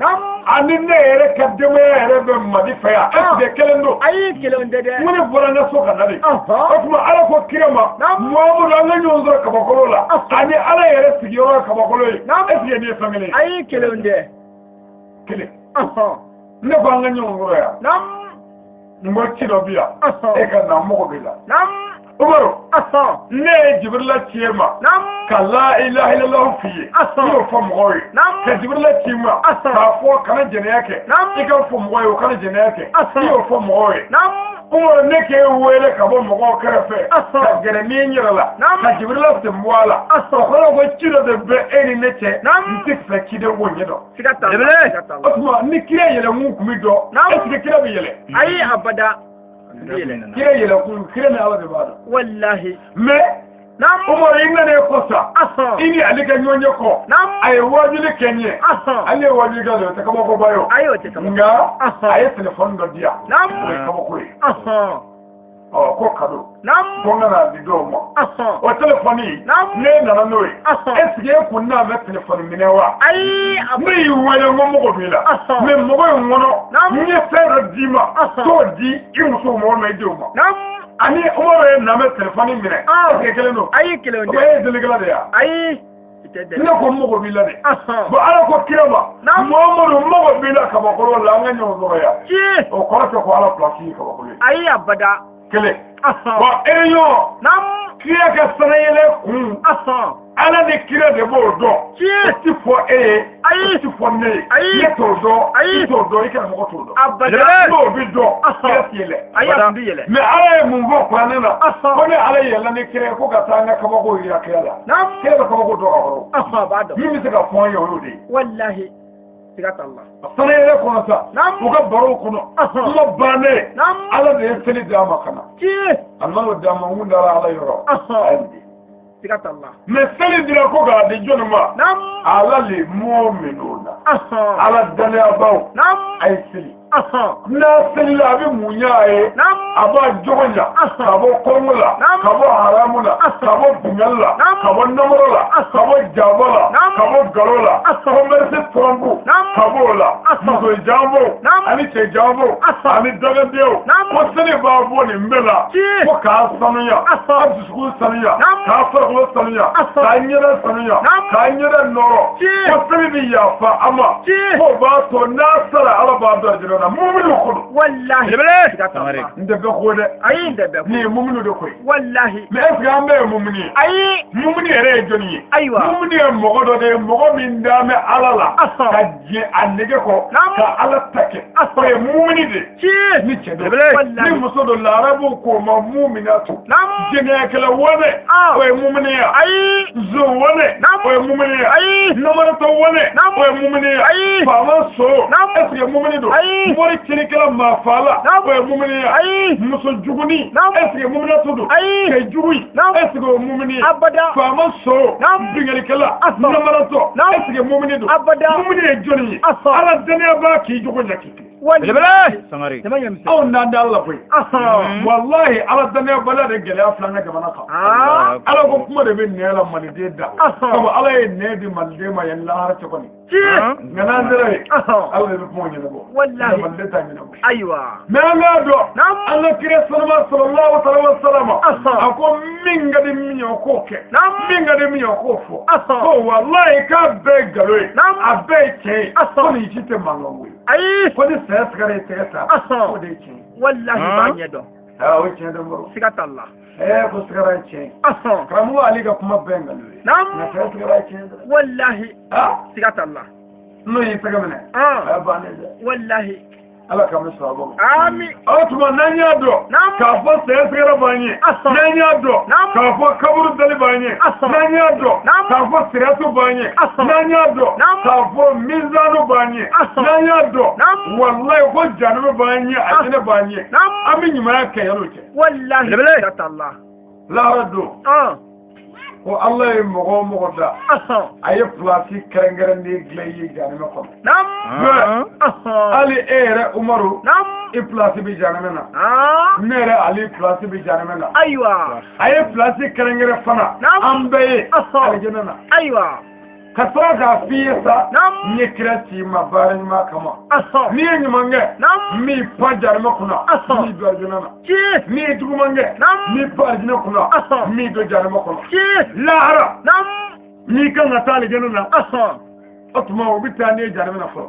Ani ne yɛrɛ ka denbaya yɛrɛ bɛ Madi fɛ yan. Est-ce que kelen don? Ayi kelen tɛ dɛ. N ko ne bɔra n ka so ka na de. O tuma ala ko kira ma. Muhamadu an ka ɲɔgɔn sɔrɔ kabakolo la. Ani ala yɛrɛ sigiyɔrɔ ye kabakolo ye. Est-ce que nin ye fɛn kelen ye? Ayi kelen tɛ. Kelen. Ne ko an ka ɲɔgɔn sɔrɔ yan. N ko ci dɔ bi yan. E ka na mɔgɔ b'i la. Umaru. Ne ye Jibirila ci e ma. Ka la ilaha illallah f'i ye. I y'o fɔ mɔgɔw ye. Ka Jibirila ci ma. K'a fɔ kana jɛnɛya kɛ. I ka fɔ mɔgɔw ye o kana jɛnɛya kɛ. I y'o fɔ mɔgɔw ye. Umaru ne k'e wele ka bɔ mɔgɔw kɛrɛfɛ. Ka gɛrɛ n'i n yɛrɛ la. Ka Jibirila sen bɔ a la. O kɔrɔ ko ci dɔ de bɛ e ni ne cɛ. N tɛ fɛ ciden k'o ɲɛdɔn. Siga t'a la. O tuma ni kira yɛlɛkun kun bɛ dɔn. Est-ce que kira bɛ yɛlɛ? Ayi abada. Kira yɛlɛkun kira ni ala de b'a dɔn. Wallahi. Mais Umaru i nana e kɔ sa. I ni ale ka ɲɔgɔn ye kɔ. A ye waajuli kɛ n ye. Ale ye waajuli kɛ o tɛ kabakoba ye o. Ayi o tɛ kabako. Nka a ye telefɔni dɔ di yan. O ye kabako ye. Ɔ ko kado. Ko n ka n'a di dɔw ma. O telefɔni ne nana n'o ye. Est-ce que e kun n'a bɛ telefɔni minɛ wa? Ayi. Ne y'i wele n ko mɔgɔ b'i la. Mais mɔgɔ in kɔnɔ n ye fɛn dɔ d'i ma. T'o di i musow ma walima i denw ma. Ani Umaru ye na bɛ telefɔni minɛ. Est-ce que kelen don? Ayi kelen tɛ. O e ye delikɛla de ye wa? Ayi. Ne ko mɔgɔ b'i la de. Bon ala ko kira ma. Muhamadu mɔgɔ b'i la kabakolo la an ka ɲɔgɔn sɔrɔ yan. O kɔrɔ tɛ ko ala place ye kabakolo ye. Ayi abada. Kelen. Bon réunion. Kira ka sanayɛlɛ kun. Ala ni kira de b'o dɔn. O ti fɔ e ye. Ayi. O ti fɔ ne ye. Ayi. Ne t'o dɔn. Ayi. I t'o dɔn i karamɔgɔ t'o dɔn. Abada. N'o bi dɔn. Kira ti yɛlɛ. Ayi a bi yɛlɛ. Mais ala ye mun fɔ kuranɛ na? Ko ne ala yɛlɛla ni kira ye ko ka taa an ka kabako yira kira la. Kira bɛ kabako dɔn ka kɔrɔ. A b'a dɔn. Min bɛ se ka fɔ an ye o y'o de ye. Walahi. Siga t'a la. Sanayɛlɛ kɔnɔ sa. U ka barow kɔnɔ. Kuma bannen. Ala de ye seli d'a ma ka na. A nan'o d'a ma n kun dara ala yɔrɔ. A ye nin di. Siga t'a la. Mais seli dira ko k'a di jɔnni ma? Ala le mɔminuna. Ala danayabaw. A ye seli. N'a selila a bɛ mun ɲ'a ye? A b'a jogo ɲa. Ka bɔ kɔngɔ la. Ka bɔ haramu la. Ka bɔ binkanni la. Ka bɔ namara la. Ka bɔ jaba la. Ka bɔ galo la. Commerce trompe. Ka b'o la muso janfo ani cɛ janfo ani dagadenw ko seli b'a bɔ nin bɛɛ la ko k'a sanuya k'a dusukun sanuya k'a farikolo sanuya k'a ɲɛda sanuya k'a ɲɛda nɔrɔ ko seli bɛ yafa a ma k'o b'a to n'a sara Ala b'a don alijinɛ na muminu ko don. Walahi. N tɛ bɛɛ ko dɛ. Ayi n tɛ bɛɛ ko. Nin ye muminu de ko ye. Walahi. Mais est ce que an bɛɛ ye mumini ye? Ayi. Mumini yɛrɛ ye jɔnni ye? Ayiwa. Mumini ye mɔgɔ dɔ de ye mɔgɔ min dalen bɛ Ala la. Ka jɛ a nege kɔ. Ka Ala ta kɛ. O ye mumini de ye. Ni cɛ don. Ni muso don larabu k'o ma muminatu. Jɛnɛyakɛla wale. O ye mumini ye. Ayi. Zon wale. O ye mumini ye. Ayi. Namaratɔ wale. O ye mumini ye. Ayi. Faama so. Est ce que mumini don? Ayi. Mori tinikɛla maafaala. O ye mumini ye. Ayi. Muso juguni. Est ce que muminatu don? Ayi. Cɛ jugu. Est ce que o ye mumini ye? Abada. Faama so. Binkannikɛla. Namaratɔ. Est ce que mumini don? Abada. Mumini ye jɔnni ye? Ala dannaya b'a k'i jogo ɲɛ k'i tilen. Anw n'an da Ala la koyi. Walahi Ala dannaya baliya de gɛlɛya filɛ an ka jamana kan. Ala ko kuma de bɛ nɛn la maliden da. Sabu Ala ye nɛn di maliden ma yanni lahara cɛ kɔni. Nka n'an sera yen, Ala de bɛ kumaw ɲɛnabɔ. Walahi. Maliden t'a ɲɛnabɔ. Ayiwa. Mais an k'a dɔn. An ka kira sanuma sallallahu alaihi wa sallam. A ko min ka di min ye o k'o kɛ. Min ka di min ye o k'o fɔ. Ko walahi k'a bɛɛ ye nkalon ye. A bɛɛ ye tiɲɛ ye. Ko nin si tɛ mankan ko ye. Ayi. Ko ni saya sigara ye tɛgɛ ta. K'o de ye tiɲɛ ye. Walahi b'a ɲɛ dɔn. O ye tiɲɛ dɔn baro. Siga t'a la. Ko sigara ye tiɲɛ ye. Karamɔgɔ Ale ka kuma bɛɛ ye nkalon ye. Nka saya sigara ye tiɲɛ ye dɛ. Walahi. Siga t'a la. N'o y'i tɛgɛ minɛ. A ye bannen dɛ. Walahi. Ala k'an bɛ sɔrɔ ma. Ami. O tuma n'an y'a dɔn. K'a fɔ saya sigara b'an ye. N'an y'a dɔn. K'a fɔ kaburu dali b'an ye. N'an y'a dɔn. K'a fɔ siratu b'an ye. N'an y'a dɔn. K'a fɔ mizanu b'an ye. N'an y'a dɔn. Walayi ko janɛmɛ b'an ye alijinɛ b'an ye. An bɛ ɲumanya kɛ yan'o cɛ. Walahi. Lahara don. Ko Ala ye mɔgɔ o mɔgɔ da. A ye pilasi kɛrɛnkɛrɛnnen dilan i ye janɛmɛ kɔnɔ. Hali e yɛrɛ Umaru. I pilasi bɛ janɛmɛ na. Ne yɛrɛ Ali pilasi bɛ janɛmɛ na. Ayiwa. A ye pilasi kɛrɛnkɛrɛn fana. An bɛɛ ye. Alijinɛ na. Ayiwa. Ka sɔrɔ k'a f'i ye sa. N ye kira ci i ma baara ɲuman kama. N'i ye ɲuman kɛ. N b'i pan janɛmɛ kunna. N b'i don alijinɛ na. N'i ye juguman kɛ. N b'i pan alijinɛ kunna. N b'i don janɛmɛ kɔnɔ. Lahara. N'i kan ka taa alijinɛ na. O tuma u bɛ taa n'i ye janɛmɛ na fɔlɔ.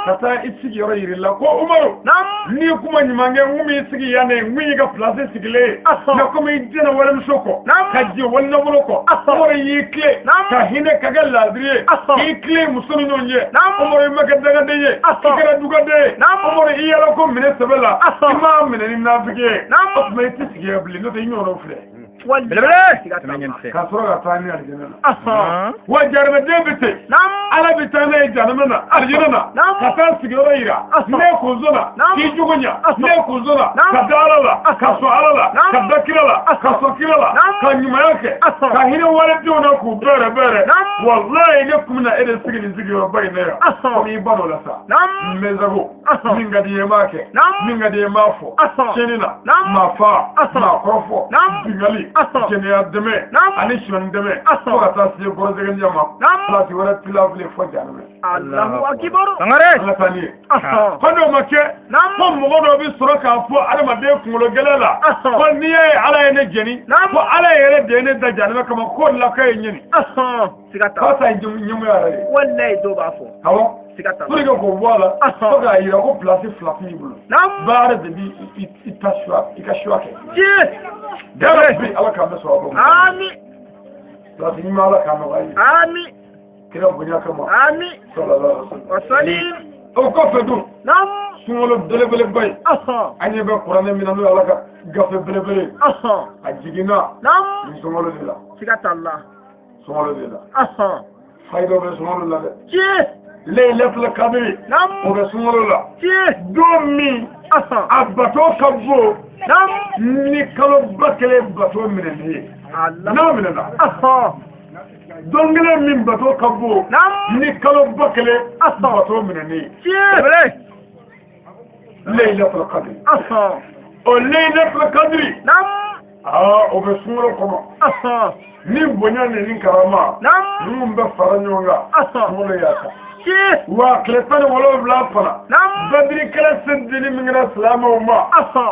Ka taa i sigiyɔrɔ yir'i la ko Umaru. N'i ye kuma ɲuman kɛ n kun b'i sigi yan de n kun y'i ka pilasi sigilen ye. Nka komi i jɛnna walimuso kɔ. Ka jɛ walinafolo kɔ. Umaru y'i tilen. Ka hinɛ ka kɛ laadiri ye. K'i tilen muso ni ɲɔgɔn cɛ. Umaru i ma kɛ dangaden ye. I kɛra dugaden ye. Umaru i yala ko minɛ sɛbɛ la. I m'a minɛ ni nafigi ye. O tuma i tɛ sigi yan bilen n'o tɛ i ɲɔgɔnnaw filɛ. Ka sɔrɔ ka taa ni alijinɛ na. Wa janɛmɛden bɛ ten. Ala bɛ taa n'a ye janɛmɛ na alijinɛ na. Ka taa sigiyɔrɔ yira. Ne kunso na k'i jogo ɲa. Ne kunso na ka da Ala la. Ka sɔn Ala la. Ka da kira la. Ka sɔn kira la. Ka ɲumanya kɛ. Ka hinɛ walidenw na k'u bɛrɛ bɛrɛ. Walayi ne kun bɛna e de sigi nin sigiyɔrɔba in na yan. Komi i ba dɔ la sa. N bɛ sago. Min ka di n ye n b'a kɛ. Min ka di n ye n b'a fɔ. Tiɲɛni na. Maa fa. Maa kɔrɔfɔ. Binkanni. Jɛnɛya dɛmɛ. Ani sonyani dɛmɛ. Fo ka taa se gɔrɔsɛgɛnja ma. Pilasi wɛrɛ t'i la bilen fo janɛmɛ. Alahu akibaru. An ka taa n'i ye. Ko n'o ma kɛ. Ko mɔgɔ dɔ bɛ sɔrɔ k'a fɔ adamaden kunkolo gɛlɛn la. Ko n'i y'a ye Ala ye ne jɛni. Ko Ala yɛrɛ de ye ne da janɛmɛ kama k'o de la k'a ye ɲɛni. Siga t'a la. K'a ta ye ɲɛngoya yɛrɛ ye. Walayi dɔw b'a fɔ. Awɔ. Siga t'a la. Pour que k'o bɔ a la. Fo k'a yira ko pilasi fila tun y'i bolo. Baara de b'i i ta suwa i ka suwa kɛ. Tiɲɛ. Yarabi Ala k'an bɛ sɔrɔ a bɔ. Ami. Pilasi ɲuman Ala k'a nɔgɔya ye. Ami. Kira bonya kama. Ami. Sallallahu alaihi wa sallam. O kɔfɛ dun. Sunkalo belebeleba in. An ɲɛ bɛ kuranɛ min na n'o ye Ala ka gafe belebele ye. A jiginna. Nin sunkalo de la. Siga t'a la. Sunkalo de la. Fayida bɛ sunkalo la dɛ. Tiɲɛ. Laylatul Qadri. O bɛ sunkalo la. Tiɲɛ. Don min. A bato ka bon. Ni kalo 1000 bato minɛli ye. N'a minɛna. Don kelen min bato ka bon. Ni kalo 1000 bato minɛli ye. Tiɲɛ. Laylatul Qadri. O Laylatul Qadri. Aa o bɛ sunkalo kɔnɔ. Ni bonya ni karama ninnu bɛ fara ɲɔgɔn kan, sunkalo y'a ta. Wa tile 17 fana, Badiri kɛlɛ sen dili min kɛra silamɛw ma,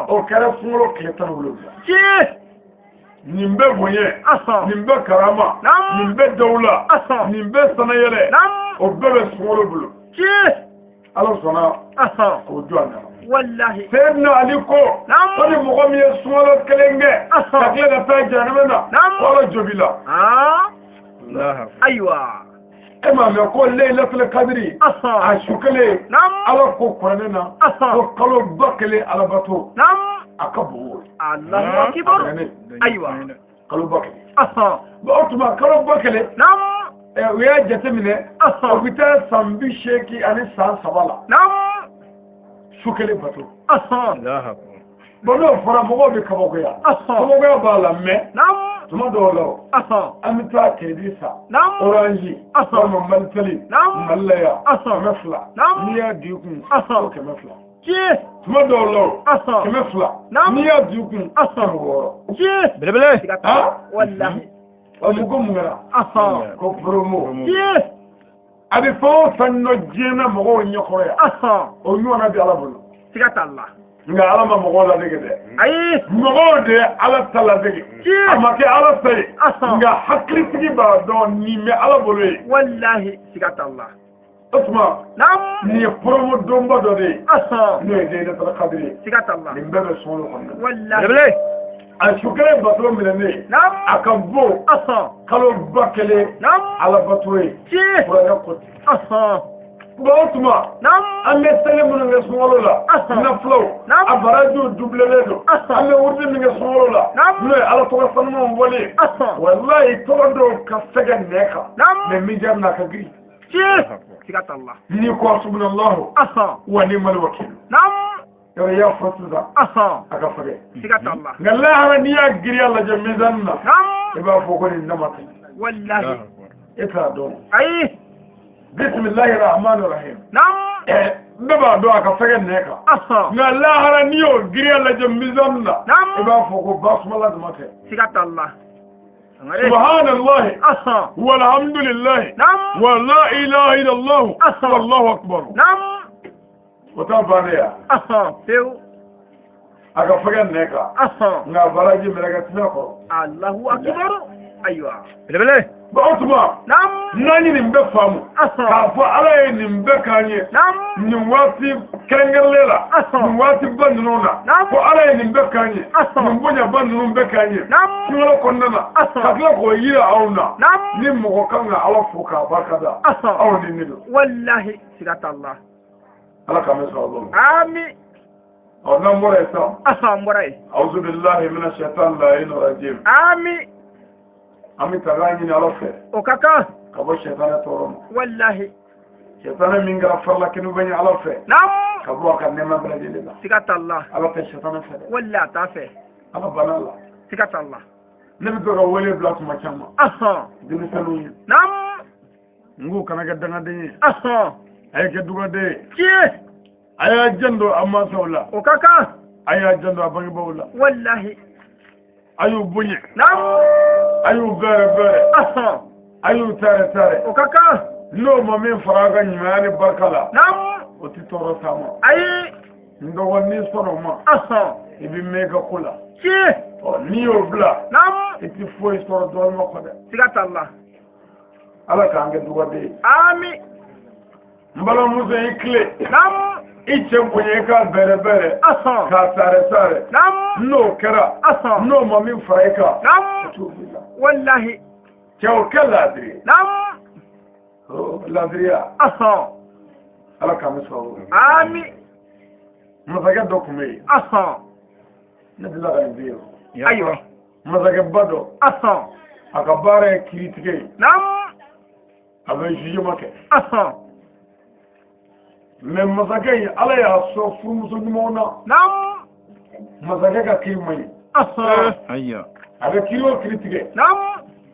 o kɛra sunkalo tile 17. Nin bɛ bonya, nin bɛ karama, nin bɛ dawula, nin bɛ sanayɛlɛ, o bɛɛ bɛ sunkalo bolo. Ala sɔnna k'o jɔ a nana. Wallahi. Seydina Ali ko ni mɔgɔ min ye sunkalo kelen kɛ ka tila ka taa jahanama na, ko Ala jo b'i la. Ayiwa. E m'a mɛn ko Laylatul Kadiri a su kelen, Ala ko kuranɛ na ko kalo 1000 alabato a ka bon o ye. Allahu akbar. Ayiwa. Kalo 1000. Bon o tuma kalo 1000. U y'a jateminɛ, o bɛ taa san 83 la. Su kelen bato. Bon n'o fɔra mɔgɔw bɛ kabakoya. Kabakoya b'a la mɛ tuma dɔw la an bɛ taa crédit san Orange walima Malitel Mali la yan 200, n'i y'a di i kun ko 200. Tuma dɔw la 200, n'i y'a di i kun 600. Belebele. Wallahi. O ko mun kɛra? Ko promo. A bɛ fɛn o fɛn nɔ diɲɛ na mɔgɔw ɲɛkɔrɔ yan, o ɲɔgɔnna bɛ Ala bolo. Siga t'a la. Nka Ala ma mɔgɔw ladege dɛ. Ayi. Mɔgɔw de ye Ala ta ladege. A ma kɛ Ala ta ye. Nka hakilitigi b'a dɔn nin bɛ Ala bolo ye. Walahi siga t'a la. O tuma nin ye promo donba dɔ de ye. N'o ye Laylatul Kadiri ye. Siga t'a la. Nin bɛɛ bɛ sunkalo kɔnɔna. Walahi. A su kelen bato minɛnen, a ka bon kalo 1000 alabato ye. Kuranɛ ko ten. Bon o tuma an bɛ seli minnu kɛ sunkalo la, nafilaw, a barajiw dubilelen don. An bɛ wurudi min kɛ sunkalo la, n'o ye Ala tɔgɔ sanumanw fɔli ye. Walayi tɔgɔ dɔw ka fɛgɛ nɛ kan, mɛ min jaabi n'a ka girin. Siga t'a la. N'i ko hasbunallahu wa ni'mal wakil. Yɔrɔ i y'a fɔ sisan, a ka fɛgɛ. Siga t'a la. Nka lahara n'i y'a giriya lajɛ mizani na, i b'a fɔ ko nin nama tɛ. Walahi. E t'a dɔn. Ayi. Bisimilahi rahmani rahim. Bɛɛ b'a dɔn a ka fɛgɛ nɛ kan. Nka lahara n'i y'o giriya lajɛ mizani na, i b'a fɔ ko basumala dama tɛ. Siga t'a la. Subhanallahi walhamdulillahi wa la ilaha illallah wallahu akbar. O t'a bannen ya. Pewu. A ka fɛgɛ nɛ kan. Nka baraji mɛlɛkɛ tɛna kɔrɔ. Allahu akbar. Ayiwa. Belebele. Bon o tuma n'an ye nin bɛɛ faamu, k'a fɔ Ala ye nin bɛɛ k'an ye nin waati kɛrɛnkɛrɛnlen la, nin waati ba ninnu na, ko Ala ye nin bɛɛ k'an ye, nin bonyaba ninnu bɛɛ k'an ye sunkalo kɔnɔna na, ka tila k'o yira aw na, ni mɔgɔ kan ka Ala fo k'a barika da, aw ni ne don. Walahi siga t'a la. Ala k'an bɛ sɔrɔ a Ami. Ɔ n'an bɔra yen sisan. An bɔra yen. Awuzu bilahi mina shaitan la'in rajim. Ami. An bɛ taga ɲini Ala fɛ. O ka kan. Ka bɔ sɛtanɛ tɔɔrɔ ma. Walahi. Sɛtanɛ min kɛra farilakɛnɛ bɛ ɲɛ Ala fɛ. Naamu. Ka bɔ a ka nɛɛma bɛɛ lajɛlen la. Siga t'a la. Ala tɛ sɛtanɛ fɛ dɛ. Walahi a t'a fɛ. Ala banna a la. Siga t'a la. Ne bɛ to ka wele bila tuma caman. Denmisɛnninw ye. Naamu. N k'u kana kɛ dangaden ye. A ye kɛ dugaden ye. Tiɲɛ. A y'a janto a mansaw la. O ka kan. A y'a janto a bangebaaw la. Walahi. A y'u bonya. Naamu. A y'u bɛrɛ bɛrɛ. A y'u taarɛ taarɛ. O ka kan. N'o ma min fara a ka ɲumanya ni barika la. Naamu. O tɛ tɔɔrɔ s'a ma. Ayi. N dɔgɔnin sɔnna o ma. I bɛ mɛn i ka ko la. Tiɲɛ. Ɔ n'i y'o bila. Naamu. I tɛ foyi sɔrɔ dɔgɔnin kɔ dɛ. Siga t'a la. Ala k'an kɛ dugaden ye. Ami. N balimamuso i tile. Naamu. I cɛ bonya i k'a bɛrɛ bɛrɛ. K'a taarɛ taarɛ. Naamu. N'o kɛra. N'o ma min fara i kan. Naamu. O t'o b'i la. Walahi. Cɛ o kɛ laadiri ye. Naamu. Laadiriya. Ala k'an bɛ sɔrɔ. Ami. Masakɛ dɔ tun bɛ yen. Ne delila ka nin f'i ye. Ayiwa. Masakɛba dɔ. A ka baara ye kiiritigɛ ye. Naamu. A bɛ jugement kɛ. Mais masakɛ in Ala y'a sɔn furumuso ɲumanw na. Naamu. Masakɛ ka kiiri man ɲi. Ayiwa. A bɛ kiiri o kiiri tigɛ. Naamu.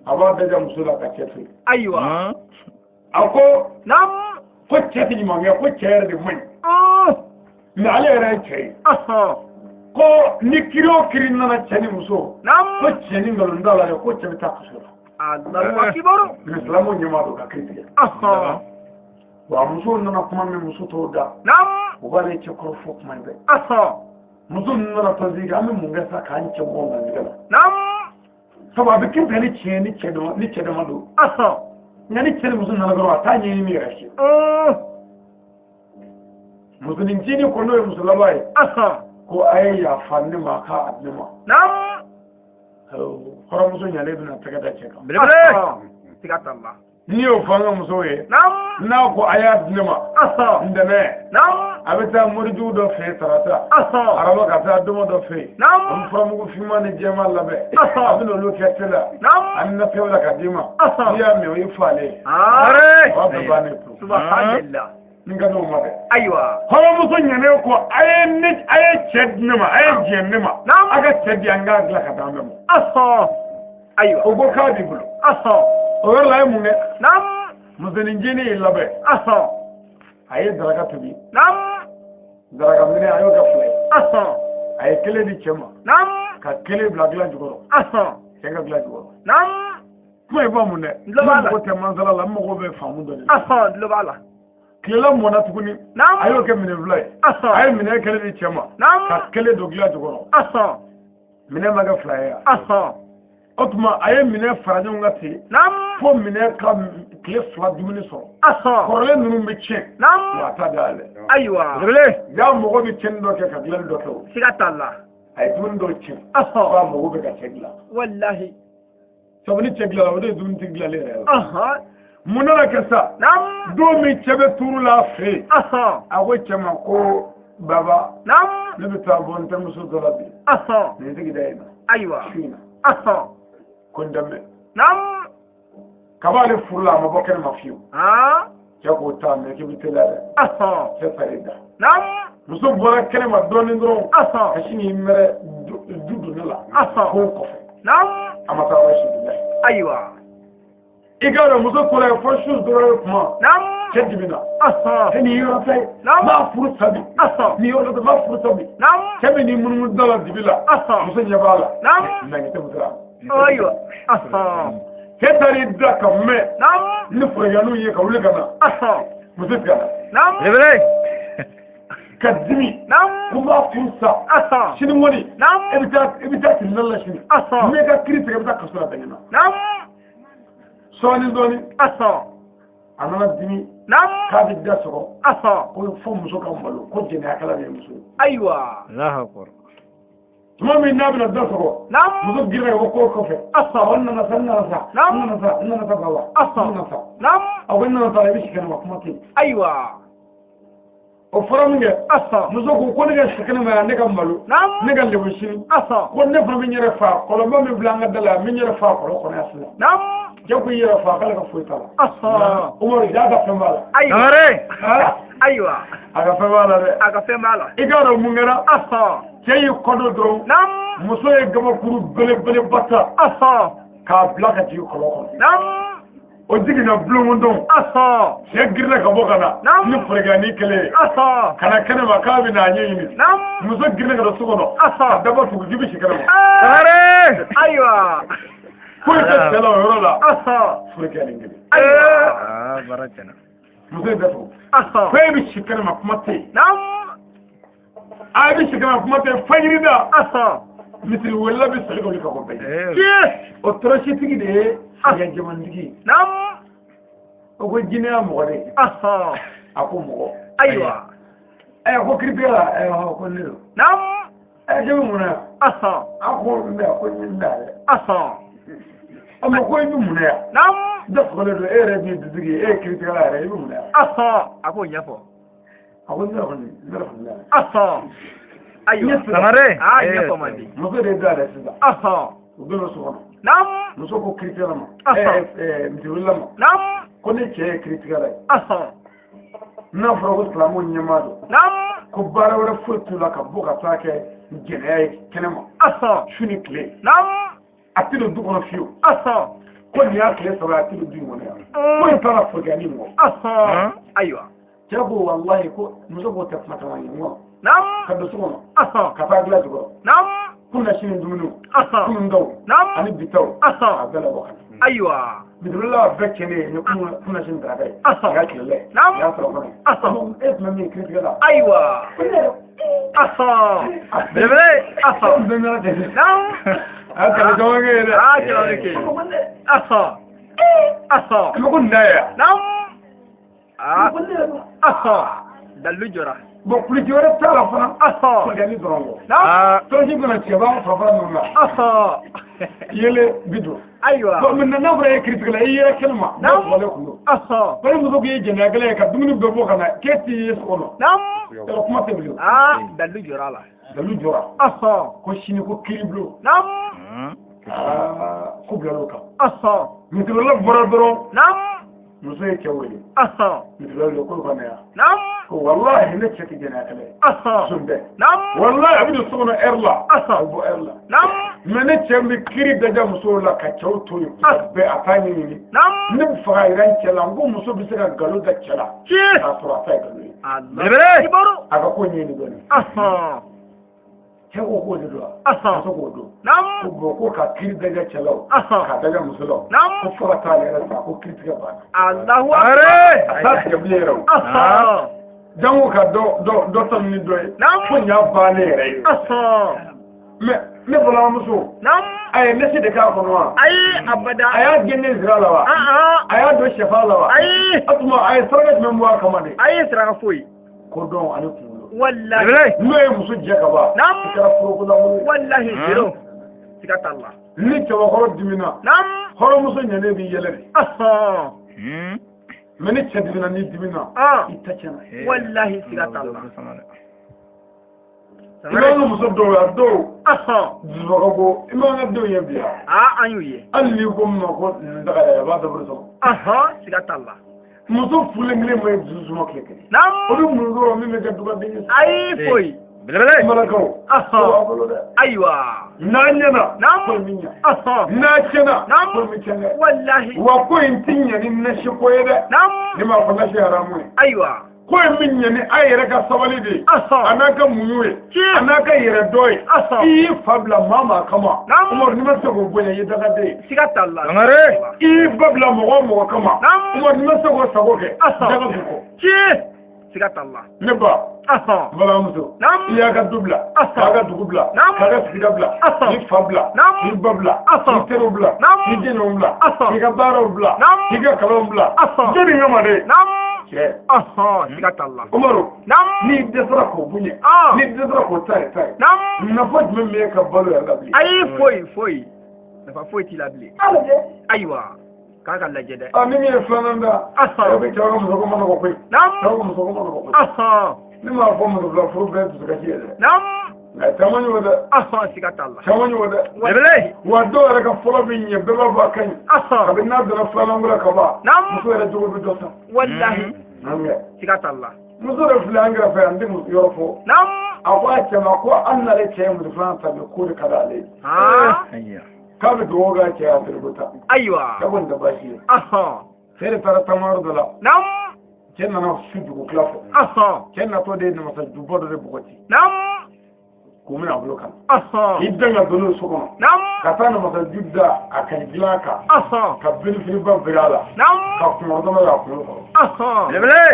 A b'a daja muso la ka cɛ to yen. Ayiwa. A ko. Naamu. Ko cɛ tɛ ɲuman kɛ, ko cɛ yɛrɛ de man ɲi. Mais ale yɛrɛ ye cɛ ye. Ko ni kiri o kiri nana cɛ ni muso ko cɛ ni nkalon t'a la dɛ, ko cɛ bɛ taa kaso la. Allahu akbar. Mais silamɛw ɲɛmaa don ka kiri tigɛ. Wa musow nana kuma min muso t'o da. U b'ale cɛ kɔrɔ fɔ kuma in bɛɛ. Muso ninnu nana tɔnsigi kɛ, an bɛ mun kɛ sa k'an cɛ bɔ garijɛgɛ la? Sabu a bɛ kiri tigɛ ni tiɲɛ ni cɛ dama ni cɛ dama don. Nka ni cɛ ni muso nana dɔrɔn a t'a ɲɛɲini yɛrɛ si. Musonin ncinin ko n'o ye muso laban ye. Ko a ye yafa ne ma k'a di ne ma. Hɔrɔnmuso ɲalen bɛna tɛgɛ da cɛ kan. Belebele. Siga t'a la. N'i y'o fɔ an ka musow ye. N'a ko a y'a di ne ma. Ntɛnɛn. A bɛ taa morijugu dɔ fɛ yen tarata. Araba ka taa doma dɔ fɛ yen. An bɛ furamugu finman ni jɛman labɛn. A bɛ n'olu kɛ te la. Ani nafɛnw la ka d'i ma. N'i y'a min o y'i falen ye. Sangare. O b'a bɛɛ bannen pewu. Subhanallah. N ka n'o ma dɛ. Ayiwa. Hɔrɔnmuso ɲɛnen ko a ye ne a ye cɛ di ne ma a ye jɛn ne ma. A ka cɛ di an k'a dilan ka d'an bɛɛ ma. Ayiwa. O ko k'a b'i bolo. O yɔrɔ la a ye mun kɛ? Musonin ncinin y'i labɛn. A ye daraka tobi. Daraka minɛ a y'o kɛ fila ye. A ye kelen di cɛ ma. Ka kelen bila dilan jukɔrɔ. Cɛ ka dilan jukɔrɔ. Kuma in faamu dɛ. N tulo b'a la. N mago tɛ mansala la, n mago bɛ faamu dɔ de la. N tulo b'a la. Tilela mɔnna tuguni. A y'o kɛ minɛ fila ye. A ye minɛ kelen di cɛ ma. Ka kelen don dilan jukɔrɔ. Minɛ ma kɛ fila ye wa? O tuma a ye minɛ fara ɲɔgɔn kan ten. Fo minɛ ka tile fila dumuni sɔrɔ. Kɔrɔlen ninnu bɛ tiɲɛ. Wa a t'a dayɛlɛ. Ayiwa. Belebele. Ja mɔgɔ bɛ tiɲɛni dɔ kɛ ka dilanni dɔ kɛ o. Siga t'a la. A ye dumuni dɔ tiɲɛ. K'a mago bɛ ka cɛ dilan. Walahi. Sabu ni cɛ dilanna o de ye dumuni tigi dilanlen yɛrɛ ye. Mun nana kɛ sa? Don min cɛ bɛ turu la a fɛ yen. A ko cɛ ma ko baba. Ne bɛ taa bɔ n terimuso dɔ la bi. Nin sigida in na. Ayiwa. Su in na. Ko n tɛ mɛn. Kab'ale furu la a ma bɔ kɛnɛma fiyewu. Cɛ k'o ta mɛ k'i bɛ teliya dɛ. Cɛ taar'i da. Muso bɔra kɛnɛma dɔɔnin dɔrɔn. Ka sin k'i mɛrɛ du donda la. K'o kɔfɛ. A ma taa yɔrɔ si bilahi. Ayiwa. I k'a dɔn muso tora yen fo su dɔrɔn ye kuma. Cɛ dimina. E nin yɔrɔ ta ye. N b'a furu sa bi. Nin yɔrɔ ta n b'a furu sa bi. Cɛ bɛ n'i munumunu da la dibi la. Muso ɲɛ b'a la. Nɛgɛ tɛ muso la. Ayiwa. Cɛ taar'i da ka mɛn. Ni furakɛliw ye ka wuli ka na. Muso tigɛ la. Belebele. Ka dimi. Ko n b'a furu sa. Sini kɔni. E bɛ taa tribunal la sini. N'i ka kiiri tigɛ i bɛ taa kaso la bɛn na. Sɔɔni dɔɔni. A nana dimi. K'a bɛ da sɔgɔ. Ko fo muso ka malo ko jɛnɛyakɛla de ye muso ye. Ayiwa. Allahu akbar. Tuma min n'a bɛna da sɔgɔ. Muso girinna ka bɔ ko kɔfɛ. A nana sa n nana sa. N nana sa n nana sa baba. N nana sa. A ko n nana sa i bɛ si kɛnɛma kuma tɛ yen. Ayiwa. O fɔra min kɛ. Muso ko ko ne ka si kɛnɛma yan ne ka malo. Ne ka lebu sini. Ko ne fana bɛ n yɛrɛ fa kɔlɔnba min bila an ka da la n bɛ n yɛrɛ fa kɔlɔn kɔnɔ yan sisan. Cɛ ko i yɛrɛ fa k'ale ka foyi t'a la. Umaru ja ka fɛn b'a la. Sangare. Ayiwa. A ka fɛn b'a la dɛ. A ka fɛn b'a la. I k'a dɔn mun kɛra? Cɛ y'i kɔ don dɔrɔn. Muso ye gabakuru belebeleba ta. K'a bila ka jigin kɔlɔn kɔnɔ. O jiginna bulon kɔnɔ. Cɛ girinna ka bɔ ka na. Ni furakɛni kelen ye. Ka na kɛnɛma k'a bɛ n'a ɲɛɲini. Muso girinna ka don so kɔnɔ. Ka daba tugu k'i bɛ si kɛnɛma. Sangare. Ayiwa. Foyi tɛ cɛ la o yɔrɔ la. Furakɛni kelen. Aa baara tiɲɛna. Muso ye datugu. Ko e bɛ si kɛnɛma kuma tɛ yen. A bɛ si kɛnɛma kuma tɛ yen fajiri da. Misiri welela bɛ soli ka wuli ka bɔ bɛɛ ye. O tɔrɔsitigi de ye sɛgɛn jamantigi ye. O ko jinɛya mɔgɔ de ye. A ko mɔgɔ. Ayiwa. Ɛ ko kiiritigɛ la ɛ ko ne don. Ɛ k'e bɛ mun na yan? A ko n bɛ yan ko n bɛ yan dɛ. A ma ko i bɛ mun na yan? Da sɔgɔlen don e yɛrɛ min ye dutigi ye e ye kiiritigɛla yɛrɛ i bɛ mun na yan? A k'o ɲɛfɔ. A ko ne yɛrɛ kɔni ne yɛrɛ kɔni bɛ yan. Ayiwa. Sangare. Aa ɲɛfɔ man di. Muso de ye da yɛlɛ sisan. U donna so kɔnɔ. Muso ko kiiritigɛla ma. Misiriwelela ma. Ko ne cɛ ye kiiritigɛla ye. N'a fɔra ko silamɛw ɲɛmaa don. Ko baara wɛrɛ foyi t'u la ka bɔ ka taa kɛ jɛnɛya ye kɛnɛma. Su ni tile. A tɛ don du kɔnɔ fiyewu. Ko nin y'a tile saba ye a tɛ don du in kɔnɔ yan. Ko in taara furakɛli mɔgɔ. Ayiwa. Cɛ ko walahi ko muso k'o tɛ kuma caman ye n kɔnɔ. Naam. Ka don so kɔnɔ. Ɔhɔn. Ka taa dilan jukɔrɔ. Naam. Kunna sini dumuniw. Ɔhɔn. Kunun taw. Naam. Ani bi taw. Ɔhɔn. A bɛɛ labɔ ka na. Ayiwa. Bisimila bɛɛ cɛnnen ye ni kunna sini daraka ye. Ɔhɔn. A y'a tilelɛ. Naam. A y'a sɔrɔ kɔnɔ. Ɔhɔn. E tun bɛ min kiiritigɛ la. Ayiwa. Ɔhɔn. Belebele. Ɔhɔn. Bɛɛ ɲɛna cɛ. Naam. A ye kɛlɛ caman kɛ yen dɛ. Aa kɛlɛ bɛ kɛ. Ɔhɔn. Ɔhɔn. I ko nin da ye yan. Naam. Aa. Ɔhɔn. Dalilu jɔra. Bon kuliti wɛrɛ t'a la fana. Ɔhɔn. Furakɛli dɔrɔn kɔ. Naam. Tɔnsi bɛna cɛba farafara ninnu na. Ɔhɔn. Yele bi don. Ayiwa. Bon maintenant n'a fɔra e ye kiiritigɛla i yɛrɛ kɛnɛ ma. Naam. N'a kun don. Ɔhɔn. Bari muso k'i ye jɛnɛya gɛlɛn ye ka dumuni bɛɛ bɔ ka na k'e t'i ye so kɔnɔ. Naam. Yɔrɔ kuma tɛ bilen. Aa dalilu jɔra a la. Dalilu jɔra. Ɔhɔn. Ko sini ko kiiri bulon. Naam. Aa ko bila l'o kan. Ɔhɔn. Misirila bɔra dɔrɔn. Naam. Muso ye cɛ wele. Ɔhɔn. Misirila wele k'o ka na yan. Naam. Ko walahi ne cɛ tɛ jɛnɛya kɛlɛ ye. Ɔhɔn. Sun bɛɛ. Naam. Walahi a bɛ don so kɔnɔ ɛri la. Ɔhɔn. A bɛ bɔ ɛri la. Naam. Mais ne cɛ bɛ kiiri daja musow la ka cɛw to yen. Ah. Bɛɛ a t'a ɲɛɲini. Naam. Ne bɛ fɛ ka yira n cɛ la n ko muso bɛ se ka nkalon da cɛ la. Tiɲɛ. K'a sɔrɔ a ta ye nkalon ye. Belebele. Kibaru. A ka ko ɲɛɲini dɔɔnin. Ɔhɔn. Cɛ ko k'o de don wa? Ɔhɔn. Muso k'o don. Naam. Ko bon ko ka kiiri daja cɛ la o. Ɔhɔn. K'a daja muso la o. Naam. Ko fo ka taa ale yɛrɛ sa ko kiiri tigɛ banna. Alahu akbar. A t'a tigɛ bilen yɛrɛ o. Ɔhɔn. Jango ka dɔ ta ni dɔ ye. Naam. Ko nin y'a bannen yɛrɛ ye. Ɔhɔn. Mais ne balimamuso. Naam. A ye nasi de k'a kɔnɔ wa? Ayi abada. A y'a gɛn zira la wa? An. A y'a don sɛfan la wa? Ayi. O tuma a ye saraka jumɛn bɔ a kama de? Ayi saraka foyi. Ko dɔn ani kunkolo. Walahi. N'o ye muso jɛ ka ban. Naam. I kɛra foroko lankolon ye. Walahi zero. Siga t'a la. Ni cɛbakɔrɔ dimina. Naam. Hɔrɔnmuso ɲɛnen b'i yɛlɛ de. Ɔhɔn. Mais ni cɛ dimina n'i dimina. An. I ta tiɲɛna. Walahi siga t'a la. I b'an ka muso dɔw ye a dɔw. Ɔhɔn. Dusuba ko i m'an ka denw ye bi yan. Aa an y'u ye. Hali n'i ko min ma ko nin daga yɛlɛ a b'a dabiri sɔrɔ. Ɔhɔn siga t'a la. Muso furulen kelen ma ye dusu suma tile kelen. Naam. O bɛ mun sɔrɔ min bɛ kɛ dugaden ye. Ayi foyi. Belebele. Marakaw. Ɔhɔn. O b'a bolo dɛ. Ayiwa. N'a ɲɛna. Naam. Ko in bɛ ɲɛ. Ɔhɔn. N'a tiɲɛna. Naam. Ko in bɛ tiɲɛ dɛ. Walahi. Wa ko in ti ɲɛ ni nasi ko ye dɛ. Naam. Ne m'a fɔ nasi haramu ye. Ayiwa. Ko in bɛ ɲɛ ni a yɛrɛ ka sabali de ye. Ɔhɔn. A n'a ka muɲu ye. Tiɲɛ. A n'a ka yɛrɛ dɔn ye. Ɔhɔn. I y'i fa bila maa maa kama. Naam. Umaru n'i ma se k'o bonya i ye dagaden ye. Siga t'a la. Sangare. I y'i ba bila mɔgɔ o mɔgɔ kama. Naam. Umaru n'i ma se k'o sago kɛ. Ɔhɔn. Daga b'i kɔ. Tiɲɛ. Siga t'a la. Ne ba. Ɔhɔn. N balimamuso. Naam. I y'a ka du bila. Ɔhɔn. K'a ka dugu bila. Naam. K'a ka sigida bila. Ɔhɔn. K'i fa bila. Naam. K'i ba bila. Ɔhɔn. K'i teriw bila. Naam. K'i jɛɲɔgɔnw bila. Ɔhɔn. K'i ka baaraw bila. Naam. K'i ka kalanw bila. Ɔhɔn. Jɔnni kama de. Naam. Cɛ. Ɔhɔn siga t'a la. Umaru. Naam. N'i dɛsɛra k'o bonya. Ɔn. N'i dɛsɛra k'o ta ye ta ye. Naam. Nafa jumɛn bɛ e ka balo yɛrɛ la bilen? Ayi foyi foyi. Nafa foyi t'i la bilen. Ala dɛ. Ayiwa. K'a ka lajɛ dɛ. A ni min ye filanan da. Ɔhɔn. E bɛ cɛw ka musoko ma nɔgɔ koyi. Naam. Cɛw ka musoko ma nɔgɔ koyi. Ɔhɔn. Ne m'a fɔ muso fila furu bɛɛ ye dusukasi ye dɛ. Naam. Nka caman y'o dɛ. Ɔhɔn siga t'a la. Caman y'o dɛ. Belebele. Wa dɔw yɛrɛ ka fɔlɔ bɛ ɲɛ bɛɛ b'a fɔ a ka ɲi. Ɔhɔn. Kabini n'a donna filanan ko la ka ban. Naam. Muso yɛrɛ jogo bɛ dɔ ta. Walahi. Naam. Siga t'a la. Muso dɔ filɛ an kɛrɛfɛ yan n tɛ muso yɔrɔ fɔ. Naam. A ko a cɛ ma ko hali n'ale cɛ ye muso filanan ta bi k'o de ka d'ale ye. Aa. K'a bɛ dugawu k'a cɛ ye a feere ko ta. Ayiwa. K'a ko nin tɛ baasi ye. Ɔhɔn. Cɛ de taara taama yɔrɔ dɔ la. Naam. Cɛ nana su dugu tila fɛ. Ɔhɔn. Cɛ natɔ de ye namasa juba dɔ de bɔgɔti. Naam. K'o minɛ a bolo kan. Ɔhɔn. K'i dan ka don n'o so kɔnɔ. Naam. Ka taa namasa ju da a ka dilan kan. Ɔhɔn. Ka belebeleba biri a la. Naam. Ka kunkɔrɔdama y'a kunkolo kɔrɔ. Ɔhɔn. Belebele.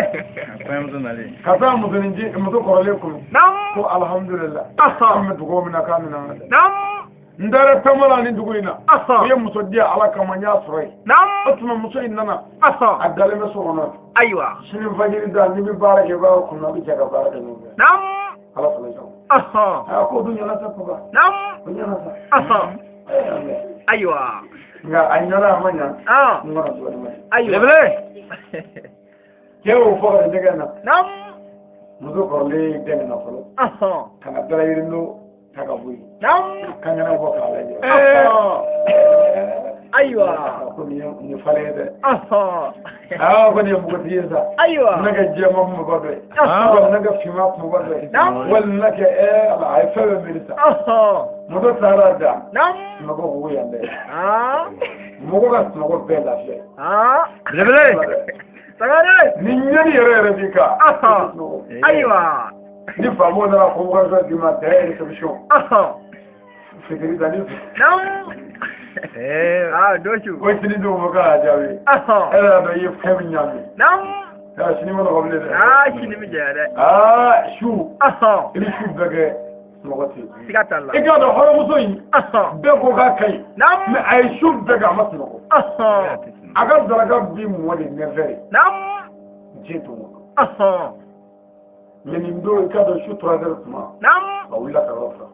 Kɔɲɔmuso nalen. Ka taa musonin muso kɔrɔlen kunu. Naam. Ko alihamudulila. An Ɔhɔn. bɛ dugawu min na k'a minɛ an dɛ. Naam. N taara taama la nin dugu in na. Ɔhɔn. U ye muso di Ala kama n y'a sɔrɔ yen. Naam. O tuma muso in nana. Ɔhɔn. A dalen bɛ so kɔnɔ. Ayiwa. Sini fajiri da n'i bɛ baara kɛ i b'a kunu a bɛ jɛ ka baara kɛ ɲɔgɔn fɛ. Naam. Ala fana jɔ. Ɔhɔn. Aa ko dun ɲɛna sa papa. Naam. O ɲɛna sa. Ɔhɔn. Ayiwa. Nka a ɲɛna a ma ɲa. Ɔn. N kana dɔɔnin ma. Ayiwa. Belebele. Cɛ y'o fɔ ka ɲɛgɛn na. Naam. Muso kɔrɔlen y'i dɛmɛ na fɔlɔ. Ɔhɔn. Ka na dalayirin ta ka bɔ yen. Naam. Ka ɲɛna bɔ k'a lajɛ. Ɔhɔn. Ayiwa. Ko nin ye falen ye dɛ. Ɔhɔn. Aa ko nin ye npogotigi ye sa. Ayiwa. Ne ka jɛman kunbaba dɔ ye. Ɔhɔn. Walima ne ka finman kunbaba dɔ ye. Naam. Walima ne kɛ ala a ye fɛn bɛɛ miiri sa. Ɔhɔn. Muso taara da. Naam. Sunɔgɔ ko yan dɛ. Aa. Mɔgɔ ka sunɔgɔ bɛɛ lafiya. Aa. Belebele. Sangare. Ni ɲɛni yɛrɛ yɛrɛ b'i kan. Ɔhɔn. Ayiwa. Ni faamaw nana convocation d'i ma dès réception. Fitiri ta ni. Naam. Ah, dosu. Ko sini dun ko k'a jaabi. E yɛrɛ dɔn i ye fɛn min ɲagami. Naam. Sini ma nɔgɔ bilen dɛ. Ah, sini bɛ jɛya dɛ. Aa, su. I bɛ su bɛɛ kɛ sunɔgɔ tɛ yen. Siga t'a la. I k'a dɔn hɔrɔnmuso in. Bɛɛ ko k'a ka ɲi. Naam. Mais a ye su bɛɛ kɛ a ma sunɔgɔ. A ka daraka bi mɔ de 9 heures. Naam. Diɲɛ don o don. Mais nin don i k'a dɔn su 3 heures tuma. Naam. A wulila ka yɔrɔ furan.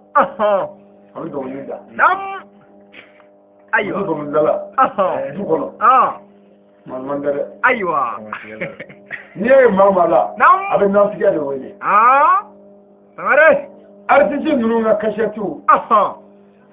A bɛ dɔnkili da. Naam. Ayiwa. Muso dɔnkilidala. Du kɔnɔ. Mankan tɛ dɛ. Ayiwa. N'i y'a ye maa maa la. Naam. A bɛ nafigiya de wele. Sangare. Artiste ninnu ka kasɛtiw.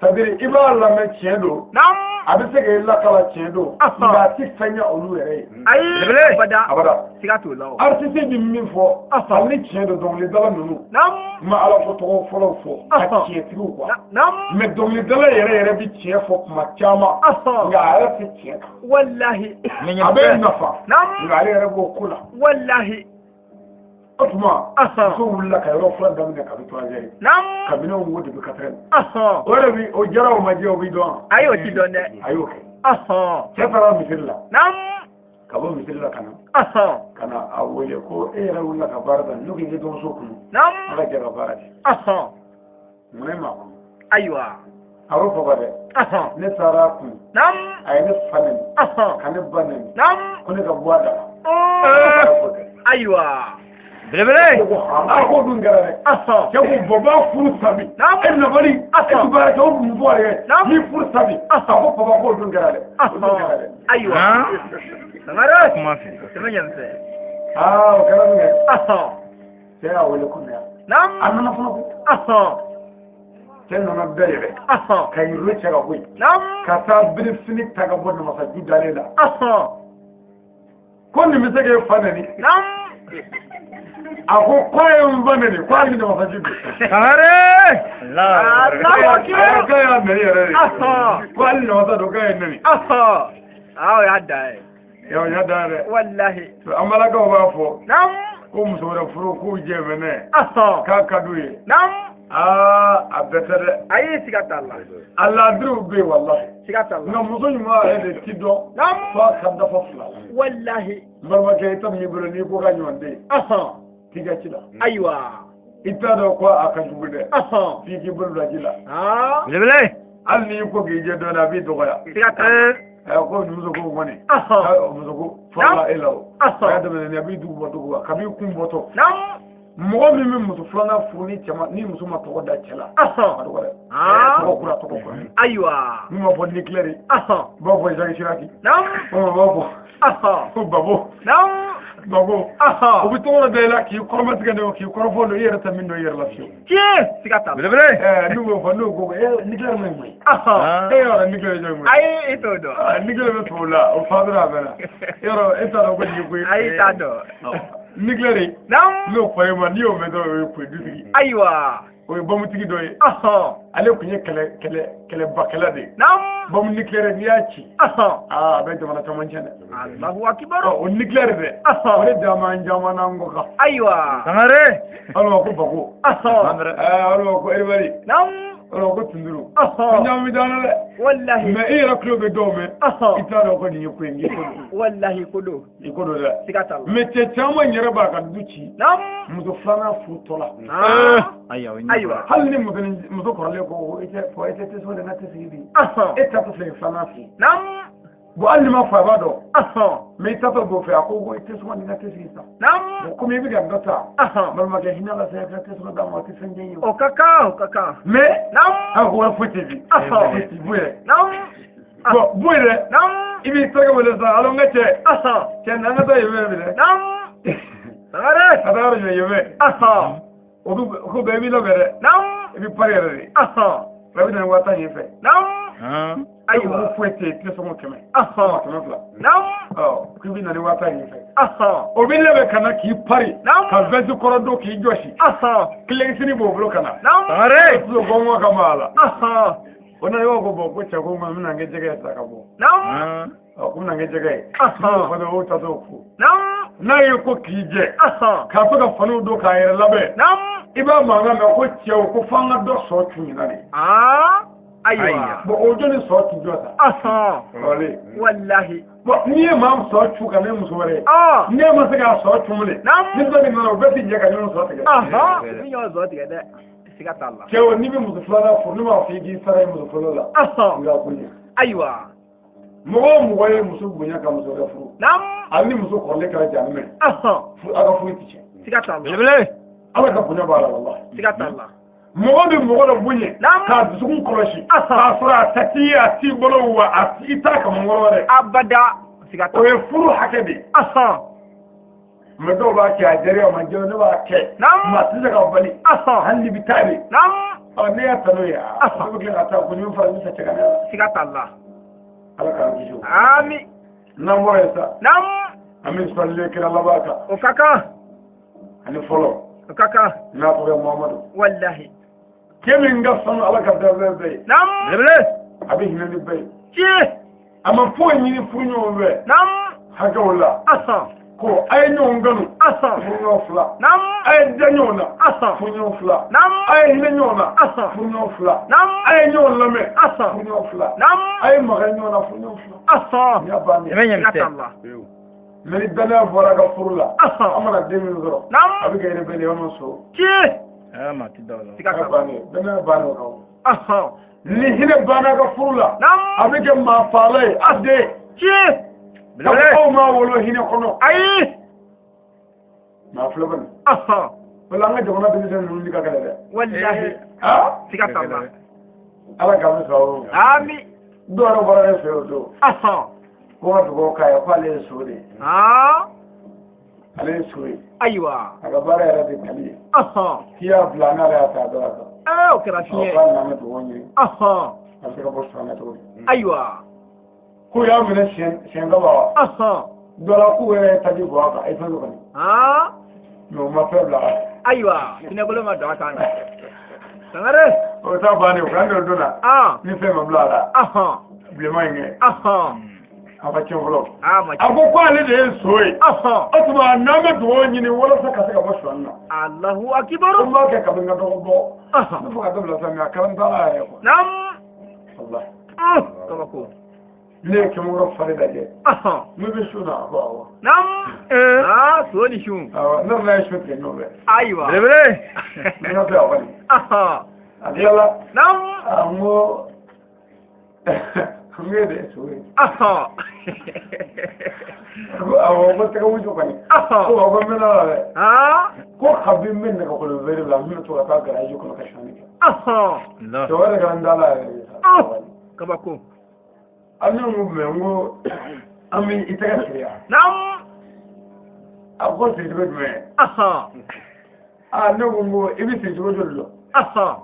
C'est-à-dire i b'a lamɛn tiɲɛ don. Naam. A bɛ se k'e lakala tiɲɛ don. Nka a ti fɛn ɲɛ olu yɛrɛ ye. Ayi. Abada. Abada. Siga t'o la o. Artiste bɛ min fɔ. Hali ni tiɲɛ don dɔnkilidala ninnu. Naam. N ma ala fɔ tɔgɔ fɔlɔw fɔ. A tiɲɛtigiw quoi. Naam. Mais dɔnkilidala yɛrɛ yɛrɛ bɛ tiɲɛ fɔ kuma caman. Nka a yɛrɛ tɛ tiɲɛ kan. Walahi. A bɛ nafa. Naam. Nka ale yɛrɛ b'o ko la. Walahi. O tuma. Muso wulila ka yɔrɔ fura daminɛ kabi 3 heures. Naam. Ka minɛnw ko depuis 4 heures. O yɛrɛ bi o jara o ma jɛ o bi dɔn. Ayi o ti dɔn dɛ. A y'o kɛ. Cɛ taara misiri la. Naam. Ka bɔ misiri la ka na. Ka na a wele ko e yɛrɛ wulila ka baara daminɛ n'o k'i kɛ dɔgɔso kɔnɔ. Naam. An ka jɛ ka baara kɛ. Mun ye maa kɔnɔ. Ayiwa. A bɛ fɔ dɛ. Ne taara a kun. Naam. A ye ne fa nɛni. Ka ne ba nɛni. Naam. Ko ne ka bɔ a da la. Ayiwa. Belebele. A ko dun kɛra dɛ. Cɛ ko bɔn b'a furu sabi. E nabali. E tun baara kɛ o dun bɔ yɛrɛ. N'i furu sabi. A ko papa k'o dun kɛra dɛ. O dun kɛra dɛ. Ayiwa. Sangare. Kuma fɛ. Tɛmɛ ɲɛ fɛ. Aa o kɛra min kɛ. Cɛ y'a wele ko mɛ. Naam. A nana fana ko. Cɛ nana da yɛlɛ. Ka yiri cɛ ka bɔ yen. Naam. Ka taa birifini ta ka bɔ namasaju dalen la. Ko nin bɛ se k'e fa nɛni. Naam. A ko k'a ye n ba nɛni ko hali ni namasaju don. Sangare. Allahu akbar. K'a y'a nɛni yɛrɛ de. Ko hali namasa don k'a ye nɛni. Aa o y'a dan ye. O y'a dan ye dɛ. Walahi. An balakaw b'a fɔ. Naam. Ko muso wɛrɛ furu k'u jɛ mɛnɛ. K'a ka d'u ye. Naam. Aa a bɛɛ tɛ dɛ. Ayi siga t'a la. A laadiriw bɛ yen walahi. Siga t'a la. Nka muso ɲuman yɛrɛ de ti dɔn. Naam. F'a ka dafa fila la. Walahi. N balimakɛ i ta min bolo n'i ko ka ɲɔgɔn den. T'i ka ci la. Ayiwa. I t'a dɔn ko a ka jugu dɛ. F'i k'i bolo bila ji la. Belebele. Hali n'i ko k'i jɛ dɔɔnin a b'i dɔgɔya. Siga t'a la. Ko muso ko kɔni. Muso ko fɔlɔla e la o. A y'a daminɛ ni a b'i duguba duguba kab'i kun bɔtɔ. Naam. Mɔgɔ min bɛ muso filanan furu ni cɛ ma ni muso ma tɔgɔ da cɛ la. A dɔgɔ dɛ. Tɔgɔ kura tɔgɔ kura. Ayiwa. N'u ma fɔ Niclaire. U b'a fɔ Jacques Chirac. Naam. Walima u b'a fɔ. Ko Babo. Naam. Babo. U bɛ tɔgɔ dɔ da i la k'i kɔrɔmatigɛ dɔn k'i kɔrɔfɔ dɔn i yɛrɛ tɛ min dɔn i yɛrɛ la fiyewu. Tiɲɛ. Siga t'a la. Belebele. N'u b'o fɔ n'u ko Niclaire ma ɲi koyi. E yɔrɔ Niclaire jɔn koyi. Ayi e t'o dɔn. Niclaire bɛ tubabu la o fa dɔrɔn a bɛɛ la. Yɔrɔ e t'a dɔn ko nin ye koyi. Ayi e t'a dɔn. Niclaire. Naam. N'o fɔ e ma n'i y'o mɛn dɔrɔn o ye koyi dutigi. Ayiwa. O ye bamutigi dɔ ye. Ale tun ye kɛlɛbakɛla de ye. Naam. Bamu nucléaire n'i y'a ci. Aa a bɛ jamana caman tiɲɛ dɛ. Allahu akibar. O nucléaire dɛ. O de jama jamana n kɔ kan. Ayiwa. Sangare. Hali ma ko Bako. Hali ma ko Eribali. Naam. Hali ma ko Tunduru. Ko ɲamu bɛ d'an na dɛ. Walahi. Mais i yɛrɛ tulo bɛ dɔw mɛn. I t'a dɔn ko nin ye ko ye n'i ko don. Walahi ko don. I ko don dɛ. Siga t'a la. Mais cɛ caman yɛrɛ b'a ka du ci. Naam. Muso filanan furutɔ la. Ayiwa. Hali ni muso kɔrɔlen ko e tɛ fɔ e tɛ sɔn de n ka tɛ sigi bi. E tatɔ filɛ filanan fɛ yen. Naam. Bon hali ni ma fɔ a b'a dɔn. Mais i tatɔ b'o fɛ a ko i tɛ sɔn ni n ka tɛ sigi sa. Naam. Bon komi i bɛ ka dɔ ta. Balimakɛ hinɛ la sa i ka tɛ sɔn d'a ma o tɛ fɛn jɛ ye. O ka kan o ka kan. Mais. Naam. A ko wari foyi tɛ bi. Foyi tɛ bɔ yɛrɛ. Naam. Bon bɔ yɛrɛ. Naam. I b'i tɛgɛ wele sa alo n ka cɛ. Cɛ na an ka taa yen fɛ minɛ. Naam. Sangare. Ka taa yɔrɔ jumɛn yen fɛ. O ko bɛɛ b'i labɛn dɛ. Naam. I bɛ pari yɛrɛ de. A bɛ na ni 10,000 yen fɛ. Naam. Ayiwa. Ko foyi tɛ yen tɛ sɔngɔ 100. 200. Naam. K'i bɛ na ni 10,000 yen fɛ. O bɛ labɛn ka na k'i pari. Naam. Ka vɛnti kɔrɔ don k'i jɔsi. Kilenkisini b'o bolo ka na. Naam. Sangare. Tulo gɔngɔn ka ma a la. O na y'o ko bɔn ko cɛ ko n bɛna kɛ jɛgɛ ye sa ka bɔ. Naamu. Ɔ ko n bɛna kɛ jɛgɛ ye. Ɔhɔn. O fana o ta t'o ko. Naamu. N'a ye ko k'i jɛ. Ɔhɔn. K'a to ka faniw don k'a yɛrɛ labɛn. Naamu. I b'a mankan mɛn ko cɛw ko f'an ka dɔ sɔ cu ɲinan de. Aa. Ayiwa. Bon o jɔnni sɔ ti jɔ sa. Ɔhɔn. Kɔrɔlen. Walahi. Bon n'i ye maa sɔ cu ka ne muso wɛrɛ ye. Ɔ. N'e ma se k'a sɔ cu bilen. Naamu. Ni dɔ nin nana o bɛɛ ti jɛ ka ɲɔgɔn sɔ tigɛ. Ɔhɔn. U bɛ ɲɔgɔn sɔ tigɛ dɛ. Siga t'a la. Cɛw n'i bɛ muso filanan furu ne b'a fɔ i k'i sara i muso fɔlɔ la. Ɔhɔn. I k'a bonya. Ayiwa. Mɔgɔ o mɔgɔ ye muso bonya ka muso wɛrɛ furu. Naamu. Hali ni muso kɔrɔlen kɛra jahanamɛ ye. Ɔhɔn. A ka furu ti tiɲɛ. Siga t'a la. Belebele. Ala ka bonya b'a la walahi. Siga t'a la. Mɔgɔ bɛ mɔgɔ dɔ bonya. Naamu. K'a dusukun kɔlɔsi. Ɔhɔn. K'a sɔrɔ a ta t'i ye a t'i bolo wa a i t'a kamankɔrɔ dɛ. Abada. Siga t'a O la. ye furu hakɛ de ye. Ɔhɔn. Mais dɔw b'a kɛ a diyara a ma diya ne b'a kɛ. Naamu. Maa tɛ se ka bali. Ɔhɔn. Hali n'i bɛ taa de. Naamu. Ɔ ne y'a ta n'o ye a Ɔhɔn. bɛ tila ka taa ko ni fara ni sa cɛ ka ne la. Siga t'a la. Ala k'an kisi o. Ami. N'an bɔra yen sa. Naamu. An bɛ sɔli kira laban kan. O ka kan. Ani fɔlɔ. O ka kan. N'a tɔgɔ ye Muhamadu. Walahi. Cɛ min ka sanu Ala ka danfɛn bɛɛ ye. Naamu. Belebele. A bɛ hinɛ ni bɛɛ ye. Tiɲɛ. A ma foyi ɲini furuɲɔgɔn fɛ. Naamu. Hakɛw la. Ɔhɔn. Ko a ye ɲɔgɔn kanu. Ɔhɔn. Furuɲɔgɔn fila. Naamu. A ye da ɲɔgɔn na. Ɔhɔn. Furuɲɔgɔn fila. Naamu. A ye hinɛ ɲɔgɔn na. Ɔhɔn. Furuɲɔgɔn fila. Naamu. A ye ɲɔgɔn lamɛn. Ɔhɔn. Furuɲɔgɔn fila. Naamu. A ye maga ɲɔgɔn na furuɲɔgɔn fila. Ɔhɔn. Nin y'a bannen ye. Dɛmɛ Siga ɲɛ t'a la. Mais ni danaya bɔra a ka furu la. Ɔhɔn. An mana den min sɔrɔ. Naamu. A bɛ kɛ rebelle ye, an ma so. Tiɲɛ. Aa maa ti da o la. Siga A t'a la. bannen ye. Danaya bannen o kan. Ɔhɔn. Ni hinɛ banna a ka furu la. Naamu. A bɛ kɛ maa faala ye. A den. Tiɲɛ. Belebele. Aw maa wolo hinɛ kɔnɔ. Ayi. Maa filɛ kɔni. Ɔhɔn. Wala an ka jamana denmisɛnnin ninnu ni ka gɛlɛn dɛ. Walahi. Aa. Siga t'a la. Ala k'an bɛ sɔrɔ o. Ami. Dɔw yɛrɛ bɔra ne fɛ yen o don. Ɔhɔn. Ko ka dugawu k'a ye k'ale ye so de ye. Aa. Ale ye so ye. Ayiwa. A ka baara yɛrɛ de tali ye. Ɔhɔn. K'i y'a bila n'ale y'a ta a dɔ la kan. Ee o kɛra Ɔ fiɲɛ. k'a nana dugawu ɲini. Ɔhɔn. A bɛ se ka bɔ sɔrɔ na cogo di. Ayiwa. K'u y'a minɛ siɲɛ saba wa. Ɔhɔn. Dɔ la k'u yɛrɛ ye taji bɔ a kan esansi kɔni. Aa. Mais u ma fɛn bila a kan. Ayiwa. Finɛkolo ma don a kan na. Sangare. O t'a bannen o kan dɔ donna. Aa. Ni fɛn ma bila a la. Ɔhɔn. Bilenman in kɛ. Ɔhɔn. A ka tiɲɛ fɔlɔ. Aa ma A ko k'ale de ye so ye. Ɔhɔn. O tuma n'an bɛ dugawu ɲini walasa ka se ka bɔ sɔnni na. Alahu Ko akibaru. n b'a kɛ kabini n ka dɔgɔ bɔ. Ɔhɔn. Ne fo ka dabila sa mais a kɛra n t'a la yɛrɛ quoi. Naamu. Walahi. Kabako. Ne ye kɛmɛkɔrɔ fari lajɛ. Ɔhɔn. Ne bɛ su na a ko awɔ. Naamu. Aa so ni sun. Awɔ ne yɛrɛ ye su tigɛ ɲɔgɔn fɛ. Ayiwa. Belebele. Ne ka fɛ a kɔni. Ɔhɔn. A tilala. Naamu. A n ko n ko e de ye so ye. Ɔhɔn. A ko awɔ ko tɛgɛ wusu kɔni. Ko Ɔhɔn. awɔ ko n bɛ na la dɛ. Aa. Ko kabi n bɛ nɛgɛkolo feere la n bɛna to ka taa garaji kɔnɔ ka sɔnni kɛ. Ɔhɔn. Cɛ o yɛrɛ kɛra n da la yɛrɛ de sa. Kabako. A ne ko mɛ n ko an bɛ i tɛgɛ siri yan. Naamu. A ko siri cogo jumɛn? Ɔhɔn. Aa ne ko n ko i bɛ siri cogo joli dɔn? Ɔhɔn.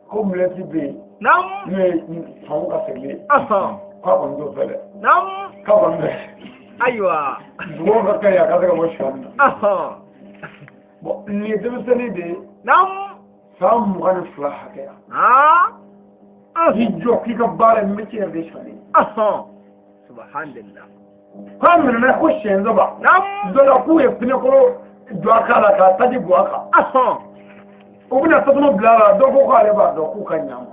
Ko milɛti bɛ yen Naamu. n'o ye fanw ka segin ye. Ɔhɔn. K'a kɔni t'o fɛ dɛ. Naamu. K'a kɔni bɛ Ayiwa. dugawu ka kɛ yen a ka se ka bɔ sɔɔni na. Ɔhɔn. Bɔn nin ye denmisɛnnin de ye Naamu. san 22 hakɛya. Aa. K'i jɔ k'i ka baara ye métier yɛrɛ de ye sɔɔni ye. Ɔhɔn. Subhanallah. K'a minɛna ko siɲɛ saba. Naamu. Dɔ la k'u ye pinɛkolo don a kan la k'a taji bɔ a kan. Ɔhɔn. U bɛna tasuma bila a la dɔ ko k'ale b'a dɔn k'u ka ɲa ma.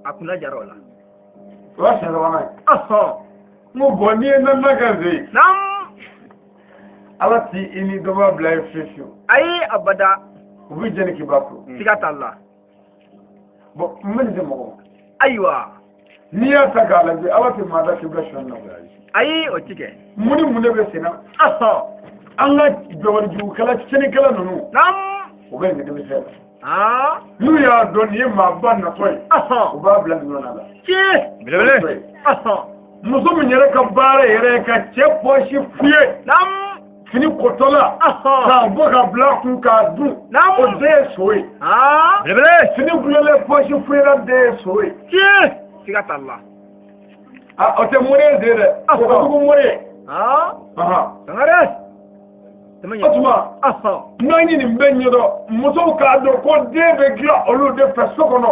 A kunna jara o la. O y'a siɲɛ sabanan ye. Ɔhɔn. N ko bɔn n'i ye naaninan kɛ n fɛ yen. Naamu. Ala t'i i ni dɔ b'a bila ye fiyewu fiyewu. Ayi abada. U b'i jɛni k'i b'a to. Siga t'a la. Bɔn n bɛ nin se mɔgɔ ma. Ayiwa. N'i y'a ta k'a lajɛ Ala tɛ maa da k'i bila sonyani na. Ayi o ti kɛ. Mun ni mun de bɛ sen na. Ɔhɔn. An ka jɔyɔrɔjugukɛla tiɲɛnikɛla ninnu. Naamu. U bɛ nin kɛ denmisɛn la. Aa. N'u y'a dɔn nin ye maaba natɔ ye. Ɔhɔn. U b'a bila nin ɲɔgɔn la. Tiɲɛ. Belebele. Ɔhɔn. Muso min yɛrɛ ka baara yɛrɛ ye ka cɛ pɔsi f'u ye. Naamu. Fini kotɔ la. Ɔhɔn. K'a bɔ ka bila a kun k'a dun. Naamu. O den ye so ye. Aa. Belebele. Fini gulɔlen pɔsi fuyela den ye so ye. Tiɲɛ. Siga t'a la. A o tɛ mori ye den dɛ. O ka jugu mori ye. Aa. Ahan. Sangare. O tuma n'an ye nin bɛɛ ɲɛdɔn, musow k'a dɔn ko den bɛ dilan olu de fɛ so kɔnɔ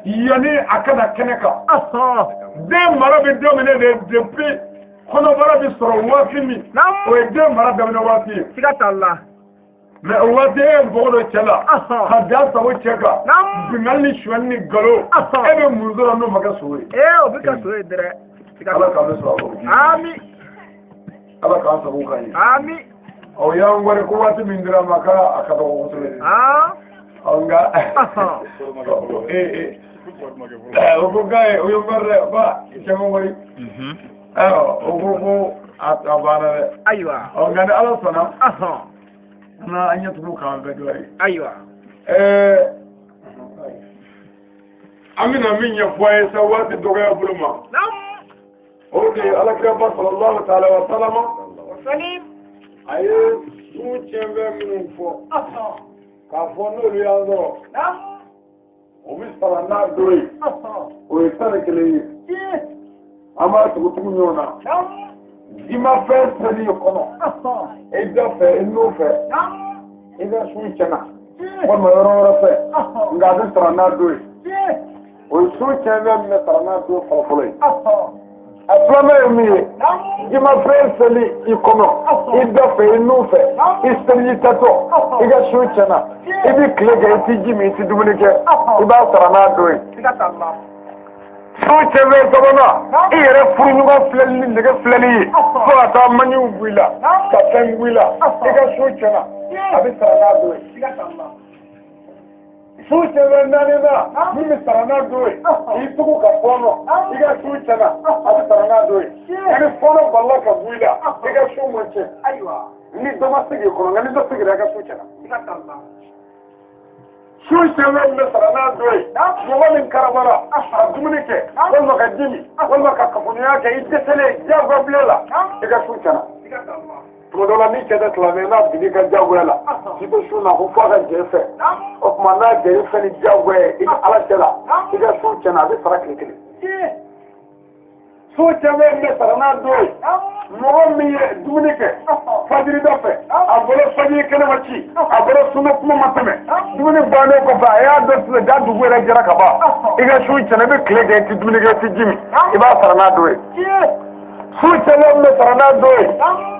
yanni a ka na kɛnɛ kan. Den mara bɛ daminɛ de depuis kɔnɔbara bɛ sɔrɔ waati min, o ye den mara daminɛ waati ye. Siga t'a la. Mais o waati e ye npogo don cɛ la ka da sago cɛ kan, binkanni ni sonyɛli ni nkalon, e bɛ mun sɔrɔ n'o ma kɛ sogo ye? Ee, o bɛ kɛ so ye dɛrɛ. Ala k'an bɛ sɔrɔ a kɔ. Ami. Ala k'an sago k'an ye. Ami. Ɔ, y'an wari ko waati min dira ma k'a ka dɔgɔ kosɛbɛ. Ɔ, nka ee o ko k'a ye o ye wari dɛ, ba caman wari. Ayiwa, o ko ko a banna dɛ. Ayiwa. Ɔ, nka ni Ala sɔnna, an ka an ɲɛ tugu k'an bɛɛ dɔ ye. Ayiwa. An bɛna min ɲɛfɔ a ye sa waati dɔgɔya bolo ma. O de ye Alakiraba sallallahu ta'ala wa salama. A ye sun tiɲɛfɛn minnu fɔ, k'a fɔ n'olu y'an sɔrɔ, o bɛ sara n'a dɔ ye, o ye 11 ye. An b'a tugutugu ɲɔgɔn na. Jimafɛn seli kɔnɔ, i da fɛ, i nun fɛ, i ka sun tiɲɛna, walima yɔrɔ wɛrɛ fɛ, nka a bɛ sara n'a dɔ ye. O ye sun tiɲɛfɛn min bɛ sara n'a dɔ fɔlɔfɔlɔ ye. A filanan ye min ye, jimafɛn seli i kɔnɔ, i da fɛ, i nun fɛ, i seliji tatɔ, i ka sun tiɲɛna, i bɛ tile kɛ, i tɛ ji min, i tɛ dumuni kɛ, i b'a sara n'a dɔ ye. Sun tiɲɛfɛn sabanan, i yɛrɛ furuɲɔgɔn filɛli ni nɛgɛ filɛli ye, fo ka taa maniw bɔ i la, ka fɛn bɔ i la, i ka sun tiɲɛna, a bɛ sara n'a dɔ ye. Sun tiɲɛfɛn naaninan min bɛ sara n'a dɔ ye, k'i tugu ka fɔɔnɔ, i ka sun tiɲɛna, a bɛ sara n'a dɔ ye. Ni fɔɔnɔ balila ka bɔ i la, i ka sun ma tiɲɛ. Ni dɔ ma segin i kɔnɔ, nka ni dɔ seginna, i ka sun tiɲɛna. Sun tiɲɛfɛn min bɛ sara n'a dɔ ye, mɔgɔ min karabara ka dumuni kɛ, walima ka ji min, walima ka kafoɲɔgɔnya kɛ, i dɛsɛlen diyagoya bilen la, i ka sun tiɲɛna. Tuma dɔ la, ni cɛ tɛ silamɛ, n'a binna i kan diyagoya la, k'i to sun na, ko f'a ka jɛ i fɛ, o tuma n'a jɛra i fɛ ni diyagoya ye i ni Ala cɛ la, i ka sun tiɲɛna, a bɛ sara tile kelen. Sun tiɲɛfɛn min bɛ sara n'a dɔ ye, mɔgɔ min ye dumuni kɛ fajiri da fɛ, a bolo fajiri kɛnɛ ma ci, a bolo sunna kuma ma tɛmɛ, dumuni bannen kɔfɛ a y'a dɔn sisan ja dugu yɛrɛ jɛra ka ban, i ka sun tiɲɛna, i bɛ tile kɛ, i tɛ dumuni kɛ, i tɛ ji min, i b'a sara n'a dɔ ye. Sun tiɲɛfɛn min bɛ sara n'a dɔ ye,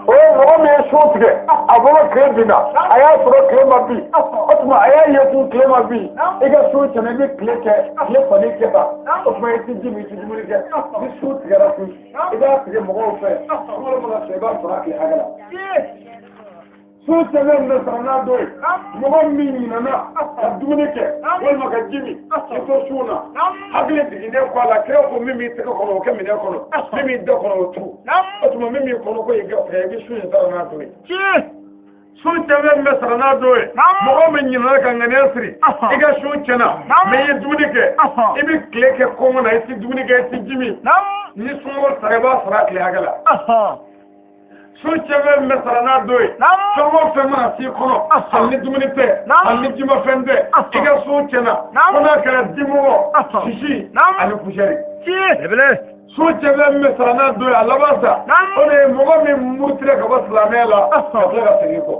o ye mɔgɔ min ye sun tigɛ, a bolo tile binna, a y'a sɔrɔ tile ma bin, o tuma a y'a ye kun tile ma bin, i ka sun tiɲɛna, i bɛ tile kɛ, tile fani kɛ tan, o tuma i tɛ ji min, i tɛ dumuni kɛ. Ni sun tigɛra kun, i b'a tigɛ mɔgɔw fɛ, sunkalo mana sɔrɔ, i b'a sɔrɔ a tile hakɛ la. Sun tiɲɛfɛn min bɛ sara n'a dɔ ye, mɔgɔ min ɲinɛna ka dumuni kɛ walima ka ji min k'i to sun na, hakili jiginnen kɔ a la, kira ko min b'i tɛgɛ kɔnɔ o kɛ minɛn kɔnɔ, min b'i da kɔnɔ o tu, o tuma min b'i kɔnɔ ko i bɛ sun in sara n'a dɔ ye. Sun tiɲɛfɛn min bɛ sara n'a dɔ ye, mɔgɔ min ɲinɛna ka ŋaniya siri, i ka sun tiɲɛna, mais i ye dumuni kɛ, i bɛ tile kɛ kɔngɔ na, i tɛ dumuni kɛ, i tɛ ji min, ni sunkalo sara, i b'a sara tile hakɛ la. Sun tiɲɛfɛn min bɛ sara n'a dɔ ye, fɛn o fɛn mana s'i kɔnɔ, hali ni dumuni tɛ, hali ni jimafɛn tɛ, i ka sun tiɲɛna, fo n'a kɛra dimɔgɔ, sisi ani poussière. Sun tiɲɛfɛn min bɛ sara n'a dɔ ye, a laban sa, o de ye mɔgɔ min murutira ka bɔ silamɛya la ka tila ka segin kɔ.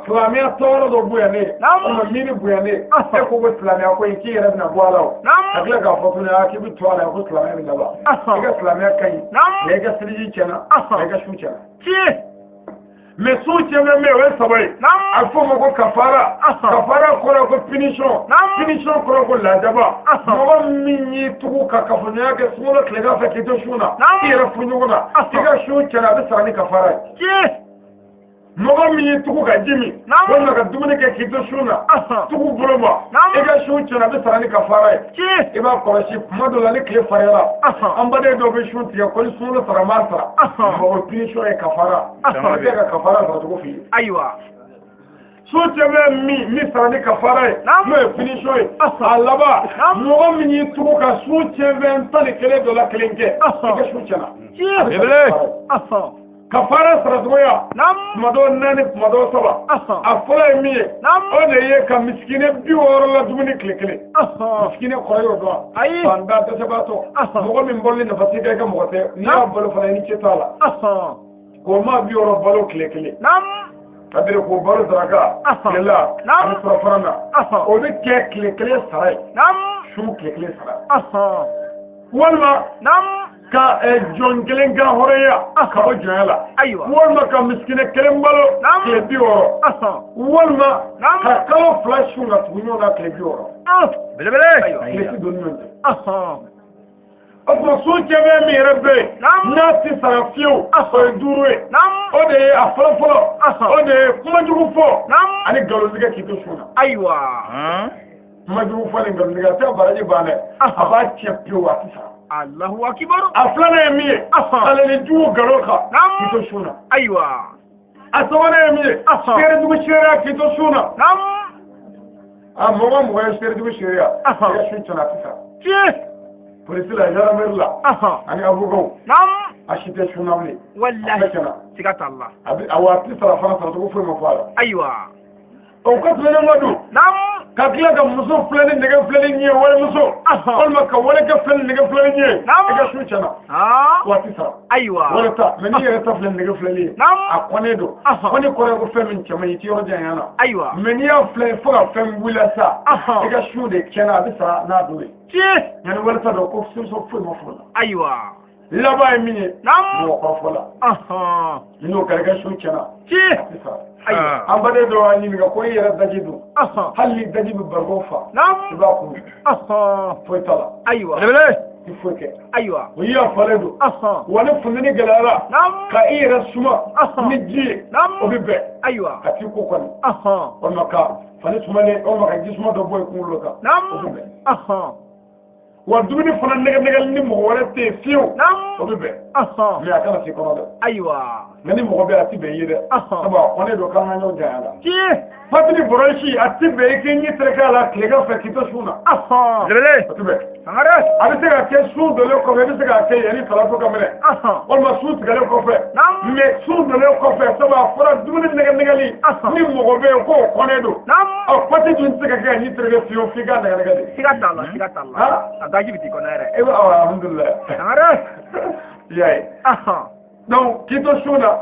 Silamɛya tɔɔrɔ dɔ bonyanen, walima miiri bonyanen, e ko ko silamɛya ko in k'i yɛrɛ bɛna bɔ a la, o ka tila k'a fɔ tuguni k'i bɛ to a la ko silamɛya bɛ laban. I ka silamɛya ka ɲi, mais i ka seliji tiɲɛna, i ka sun tiɲɛna. Mais sun tiɲɛfɛn bɛ yen, o ye saba ye. A bɛ f'o ma ko kafara. Kafara kɔrɔ ko punition, punition kɔrɔ ko lajaba. Mɔgɔ min y'i tugu ka kafoɲɔgɔnya kɛ sunkalo tilegan fɛ k'i to sun na, i yɛrɛ furuɲɔgɔn na, i ka sun tiɲɛna, a bɛ sara ni kafara ye. Mɔgɔ min y'i tugu ka ji min, walima ka dumuni kɛ k'i to sun na, tugu bolo ma, i ka sun tiɲɛna, a bɛ sara ni kafara ye. I b'a kɔlɔsi kuma dɔ la, ni tile farinyara, an baden dɔw bɛ sun tigɛ ko ni sunkalo sara n b'a sara. O punition ye kafara. A bɛ se ka kafara sara cogo f'i ye. Ayiwa. Sun tiɲɛfɛn min sara ni kafara ye, n'o ye punition ye, a laban, mɔgɔ min y'i tugu ka sun tiɲɛfɛn 11 dɔ la kelen kɛ, i ka sun tiɲɛna. Kafara saracogoya, kuma dɔw 4, kuma dɔw 3. A fɔlɔ ye min ye, o de ye ka misikinɛ 60 la dumuni tile kelen. Misikinɛ kɔrɔ y'o dɔn? Ayi. Fantan, dɛsɛbaatɔ, mɔgɔ min balolen nafa t'i kan, i ka mɔgɔ tɛ, n'i y'a balo fana i ni ce t'a la. K'o maa 60 balo tile kelen. C'est-à-dire k'o balo daraka tile la ani surafana na o bɛ kɛ tile kelen sara ye su tile kelen sara walima ka jɔn kelen ka hɔrɔnya ka bɔ jɔnya la walima ka misikinɛ kelen balo tile 60 walima ka kalo 2 sun ka tugu ɲɔgɔn kan tile 60 belebele tile ti don ni ɲɔgɔn cɛ o tuma sun cɛbɛ min yɛrɛ bɛ yen n'a ti sara fiyewu o ye 5 ye o de ye a fɔlɔ fɔlɔ o de ye kumajugu fɔ ani nkalontigɛ k'i to sun na ayiwa kumajugu fɔ ni nkalontigɛ a tɛ baraji ban dɛ a b'a tiɲɛ pewu a ti sara Allahu akibaru a filanan ye min ye aleli jugu nkalon kan k'i to sun na ayiwa a sabanan ye min ye seerejugu seereya k'i to sun na a mɔgɔ mɔgɔ ye seerejugu seereya i ka sun tiɲɛna a ti sara tiɲɛ polisi la gendarmerie la ani avocat a si tɛ sun na bilen wallahi siga t'a la a wa a ti sara fana saracogo foyi ma fɔ a la ayiwa o ka tɛmɛnen kɔ dun ka tila ka muso filɛ ni nɛgɛ filɛ ni ɲɛ walimuso walima ka walikɛ filɛ ni nɛgɛ filɛ ni ɲɛ i ka sun tiɲɛna wa a ti sara ayiwa wali ta mɛ n'i yɛrɛ ta filɛ ni nɛgɛ filɛli ye a kɔnnen don kɔni kɔrɔ ye ko fɛn min cɛ man ɲi i ti yɔrɔ janya na ayiwa mɛ n'i y'a filɛ fo ka fɛn wuli sa i ka sun de tiɲɛna a bɛ sara n'a don ye tiɲɛ yanni wali ta dɔn ko solution foyi ma fɔ o la ayiwa laban ye min ye mɔgɔ kɔrɔfɔ la n'o kɛra i ka sun tiɲɛna tiɲɛ a ti sara ayiwa an baden dɔw y'a ɲininka ko i yɛrɛ daji dun hali ni daji bɛ barikon fa i b'a kun foyi t'a la ayiwa i foyi kɛ ayiwa o y'a falen don wa ni funteni gɛlɛyara ka i yɛrɛ suma ni ji ye o bɛ bɛn ayiwa ka t'i ko kɔni walima ka fani sumalen walima ka ji suma dɔ bɔ i kunkolo kan o bɛ bɛn wa dumuni fana nɛgɛ-nɛgɛli ni mɔgɔ wɛrɛ tɛ yen fiyewu o bɛ bɛn mɛ a kana s'i kɔnɔ dɛ ayiwa nka ni mɔgɔ bɛ yen a ti bɛn i ye dɛ sabu a kɔnnen don k'an ka ɲɔgɔn janya la tiɲɛ fatili bɔrɔsi a ti bɛn i k'i ɲɛ tereke a la tilegan fɛ k'i to sun na belebele o ti bɛn sangare a bɛ se ka kɛ sun donnen kɔfɛ i bɛ se k'a kɛ yanni salatu ka minɛ walima sun tigɛlen kɔfɛ mɛ sun donnen kɔfɛ sabu a fɔra dumuni nɛgɛ-nɛgɛli ni mɔgɔ bɛ yen k'o kɔnnen don ɔ pati dun tɛ se ka kɛ ka ɲɛ tereke fiyewu f'i k'a nɛgɛ-nɛgɛ de siga t'a la siga t'a la a gaji bɛ t'i kɔnɔ yɛrɛ e bɛ awɔ alhamdulilayi sangare i y'a ye donc k'i to sun na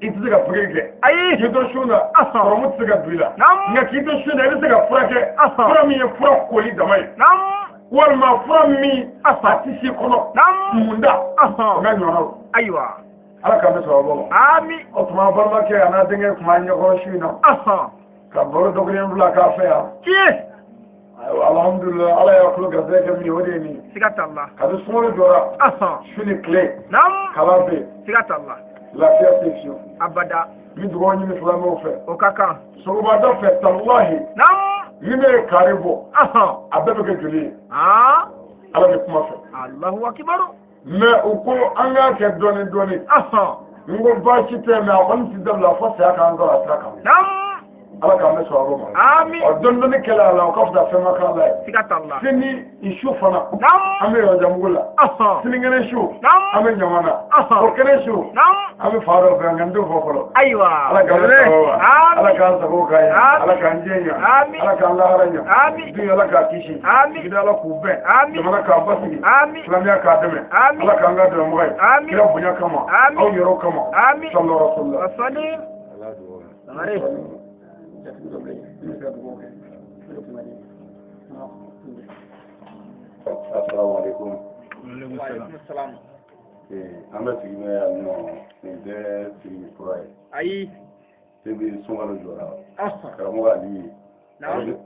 i tɛ se ka pikiri kɛ ayi k'i to sun na sɔrɔmu tɛ se ka don i la nka k'i to sun na i bɛ se ka fura kɛ fura min ye fura koli dama ye walima fura min a tɛ s'i kɔnɔ munda o n'a ɲɔgɔnnaw ayiwa ala k'an bɛ sɔrɔ bɔ ma ami o tuma balimakɛ a n'a denkɛ tun b'an ɲɛkɔrɔ su in na ka baro dɔgɔnin fila k'a fɛ yan tiɲɛ ayiwa alhamdulilayi ala y'a tulo garisɛgɛ kɛ min ye o de ye nin ye siga t'a la kabi sunkalo jɔra su ni tile kalan bɛ yen siga t'a la lafiya tɛ fiyewu abada n bɛ dugawu ɲini silamɛw fɛ o ka kan sɔgɔmada fɛ talahi ni ne ye kari bɔ a bɛɛ bɛ kɛ joli ye ala bɛ kuma fɛ Allahu akibaru mɛ u ko an k'a kɛ dɔɔni dɔɔni n ko baasi tɛ mɛ a kɔni ti dabila fo saya k'an sɔrɔ a sira kan ala k'an bɛ sɔrɔ ma ami ɔ dɔɔni dɔɔni kɛlɛ a la o ka fisa fɛn ma k'a la ye siga t'a la sini su fana an bɛ yɔrɔjanbugu la sinikɛnɛ su an bɛ ɲama na o kɛnɛ su an bɛ fa dɔ fɛ nka n t'o fɔ fɔlɔ ayiwa ala k'an bɛ sɔrɔ ma ala k'an sago k'an ye ala k'an jɛ ɲɛ ala k'an lahara ɲɛ dun ala k'a kisi gida ala k'u bɛn jamana k'a basigi silamɛya k'a dɛmɛ ala k'an ka dɛmɛbaga ye kira bonya kama aw yɛrɛw kama sallallahu alaihi wa sallam. Assalamu alaikum. Wa alaikum salam. An bɛ sigi n'o yan nɔ nin tɛ sigi kura ye. Ayi. Depuis sunkalo jɔra. Karamɔgɔ Ali.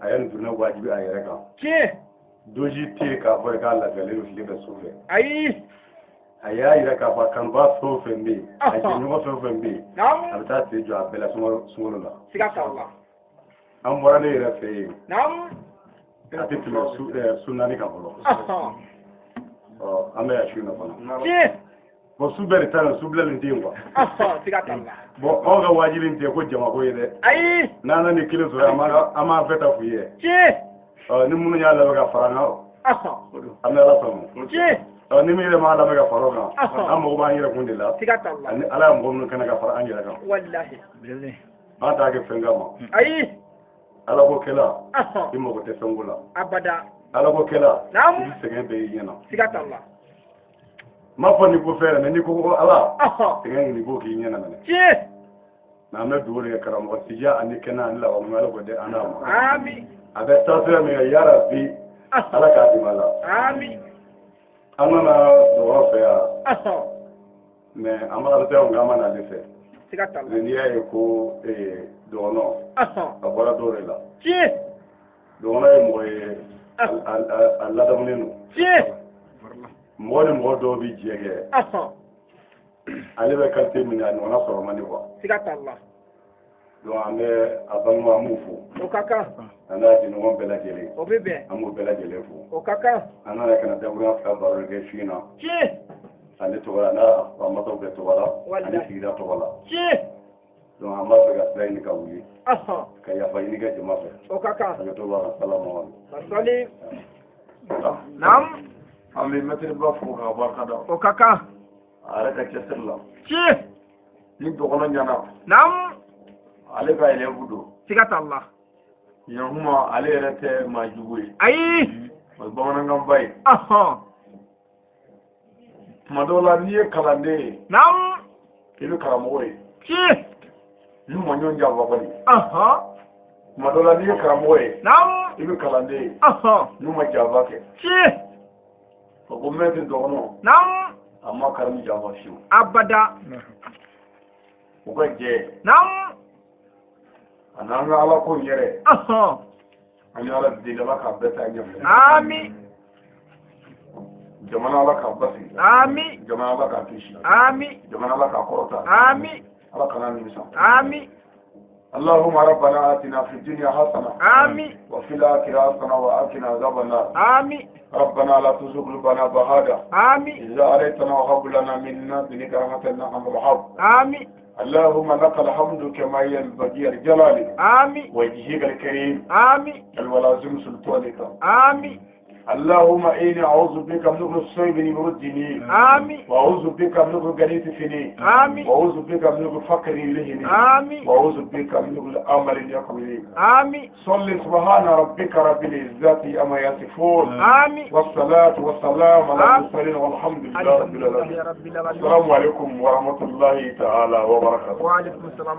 A ye nin tournée wajibi a yɛrɛ kan. Tiɲɛ. Doji tɛ yen k'a fɔ k'a lafiyalen don tile fɛ su fɛ. Ayi. A y'a yira k'a fɔ a kanuba fɛn o fɛn bɛ yen. A jɛɲɔgɔn fɛn o fɛn bɛ yen. A bɛ taa sen jɔ a bɛɛ la sunkalo la. Siga t'a la. An bɔra ne yɛrɛ fɛ yen. A tɛ tɛmɛ su naani kan fɔlɔ. Ɔ an bɛ yan su in na fana. Tiɲɛ. Bon su bɛɛ de ta la su bilalen tɛ yen quoi. Siga t'a la. Bon anw ka wajibi in tɛ ko jamako ye dɛ. Ayi. N'an nana ni kelen sɔrɔ an b'an fɛ ta f'u ye. Tiɲɛ. Ɔ ni minnu y'a labɛn ka fara an kan. An bɛ ala sɔn. Tiɲɛ. Ɔ ni min yɛrɛ m'a labɛn ka fara o kan. An mago b'an yɛrɛ kun de la. Siga t'a la. Ani ala ye mɔgɔ minnu kɛnɛ ka fara an yɛrɛ kan. Walahi. An t'a kɛ fɛn kama. Ayi. Ala ko kɛla. I mago tɛ fɛn ko la. Abada. Ala ko kɛla. I bɛ sɛgɛn bɛɛ y'i ɲɛna. Siga t'a la. N m'a fɔ ni ko fɛn yɛrɛ mɛ n'i ko ko ala. Sɛgɛn nin b'o k'i ɲɛna mɛnɛ. Tiɲɛ. Mais an bɛ dugawu de kɛ karamɔgɔ siya ani kɛnɛ ani laban Ala k'o di an n'a ma. Ami. A bɛ taasira min kan yarabi Ala k'a dɛmɛ a la. Ami. An nana dɔgɔtɔrɔ fɛ yan. Mais an b'a dɔn k'an ma n'ale fɛ. Siga t'a la. N'i y'a ye ko dɔgɔnɔ a bɔra dɔw de la. Tiɲɛ. Dɔgɔnɔ ye mɔgɔ ye a ladamunen don. Tiɲɛ. Mɔgɔ ni mɔgɔ dɔw bɛ jɛ kɛ. Ale bɛ qualité min na a ɲɔgɔnna sɔrɔ man di quoi. Siga t'a la. Donc an bɛ a balima an b'u fo. O ka kan. An n'a jɛɲɔgɔn bɛɛ lajɛlen. O bɛ bɛn. An b'u bɛɛ lajɛlen fo. O ka kan. An nana ka na dakurunya fila baro kɛ su in na. Tiɲɛ. Ale tɔgɔ la n'a masaw bɛɛ tɔgɔ la. Ani sigida tɔgɔ la. Tiɲɛ. Donc an b'a fɛ ka sira ɲini ka wuli. Ka yafa ɲini kɛ jama fɛ. O ka kan. Hakɛto b'a la salamu aleykum. Sali. Naam. An bɛ mɛtiri ba fo k'a barika da. O ka kan. A yɛrɛ ka cɛsiri la. Tiɲɛ. Ni dɔgɔnɔ ɲɛna. Naam. Ale ka élève don. Siga t'a la. Ɲankuma ale yɛrɛ tɛ maa jugu ye. Ayi. O ye bamanankanba ye. Tuma dɔw la n'i ye kalanden ye. Naam. I bɛ karamɔgɔ ye. Tiɲɛ. N'u ma ɲɔgɔn janfa kɔni. Tuma dɔw la n'i ye karamɔgɔ ye. Naam. I bɛ kalanden ye. N'u ma janfa kɛ. Tiɲɛ. O ko mɛtiri dɔgɔnɔ. Naam. A ma karamu janfa fiyewu. Abada. U ka jɛ. Naam. A n'an ka Ala ko in yɛrɛ. An ye Ala deli Ala k'a bɛɛ taa ɲɛfɛ. Ami. Jamana Ala k'a basigi. Ami. Jamana Ala k'a kisi. Ami. Jamana Ala k'a kɔrɔta. Ami. Ala kana nimisa. Ami. اللهم ربنا آتنا في الدنيا حسنة. آمين. وفي الآخرة حسنة وقنا عذاب النار. آمين. ربنا لا تزغ قلوبنا بعد آمين. إذا هديتنا وهب لنا من لدنك رحمة إنك أنت الوهاب. آمين. اللهم لك الحمد كما ينبغي لجلالك. آمين. وجهك الكريم. آمين. الولازم سلطانك. آمين. اللهم إني أعوذ بك من الصيب يردني. آمين. وأعوذ بك من الغريب فيني. آمين. وأعوذ بك من الفقر يلهني. آمين. وأعوذ بك من الأمل يقويني. آمين. صل سبحان ربك رب العزة عما يصفون. آمين. والصلاة والسلام على المرسلين والحمد لله رب العالمين. السلام عليكم ورحمة الله تعالى وبركاته. وعليكم السلام.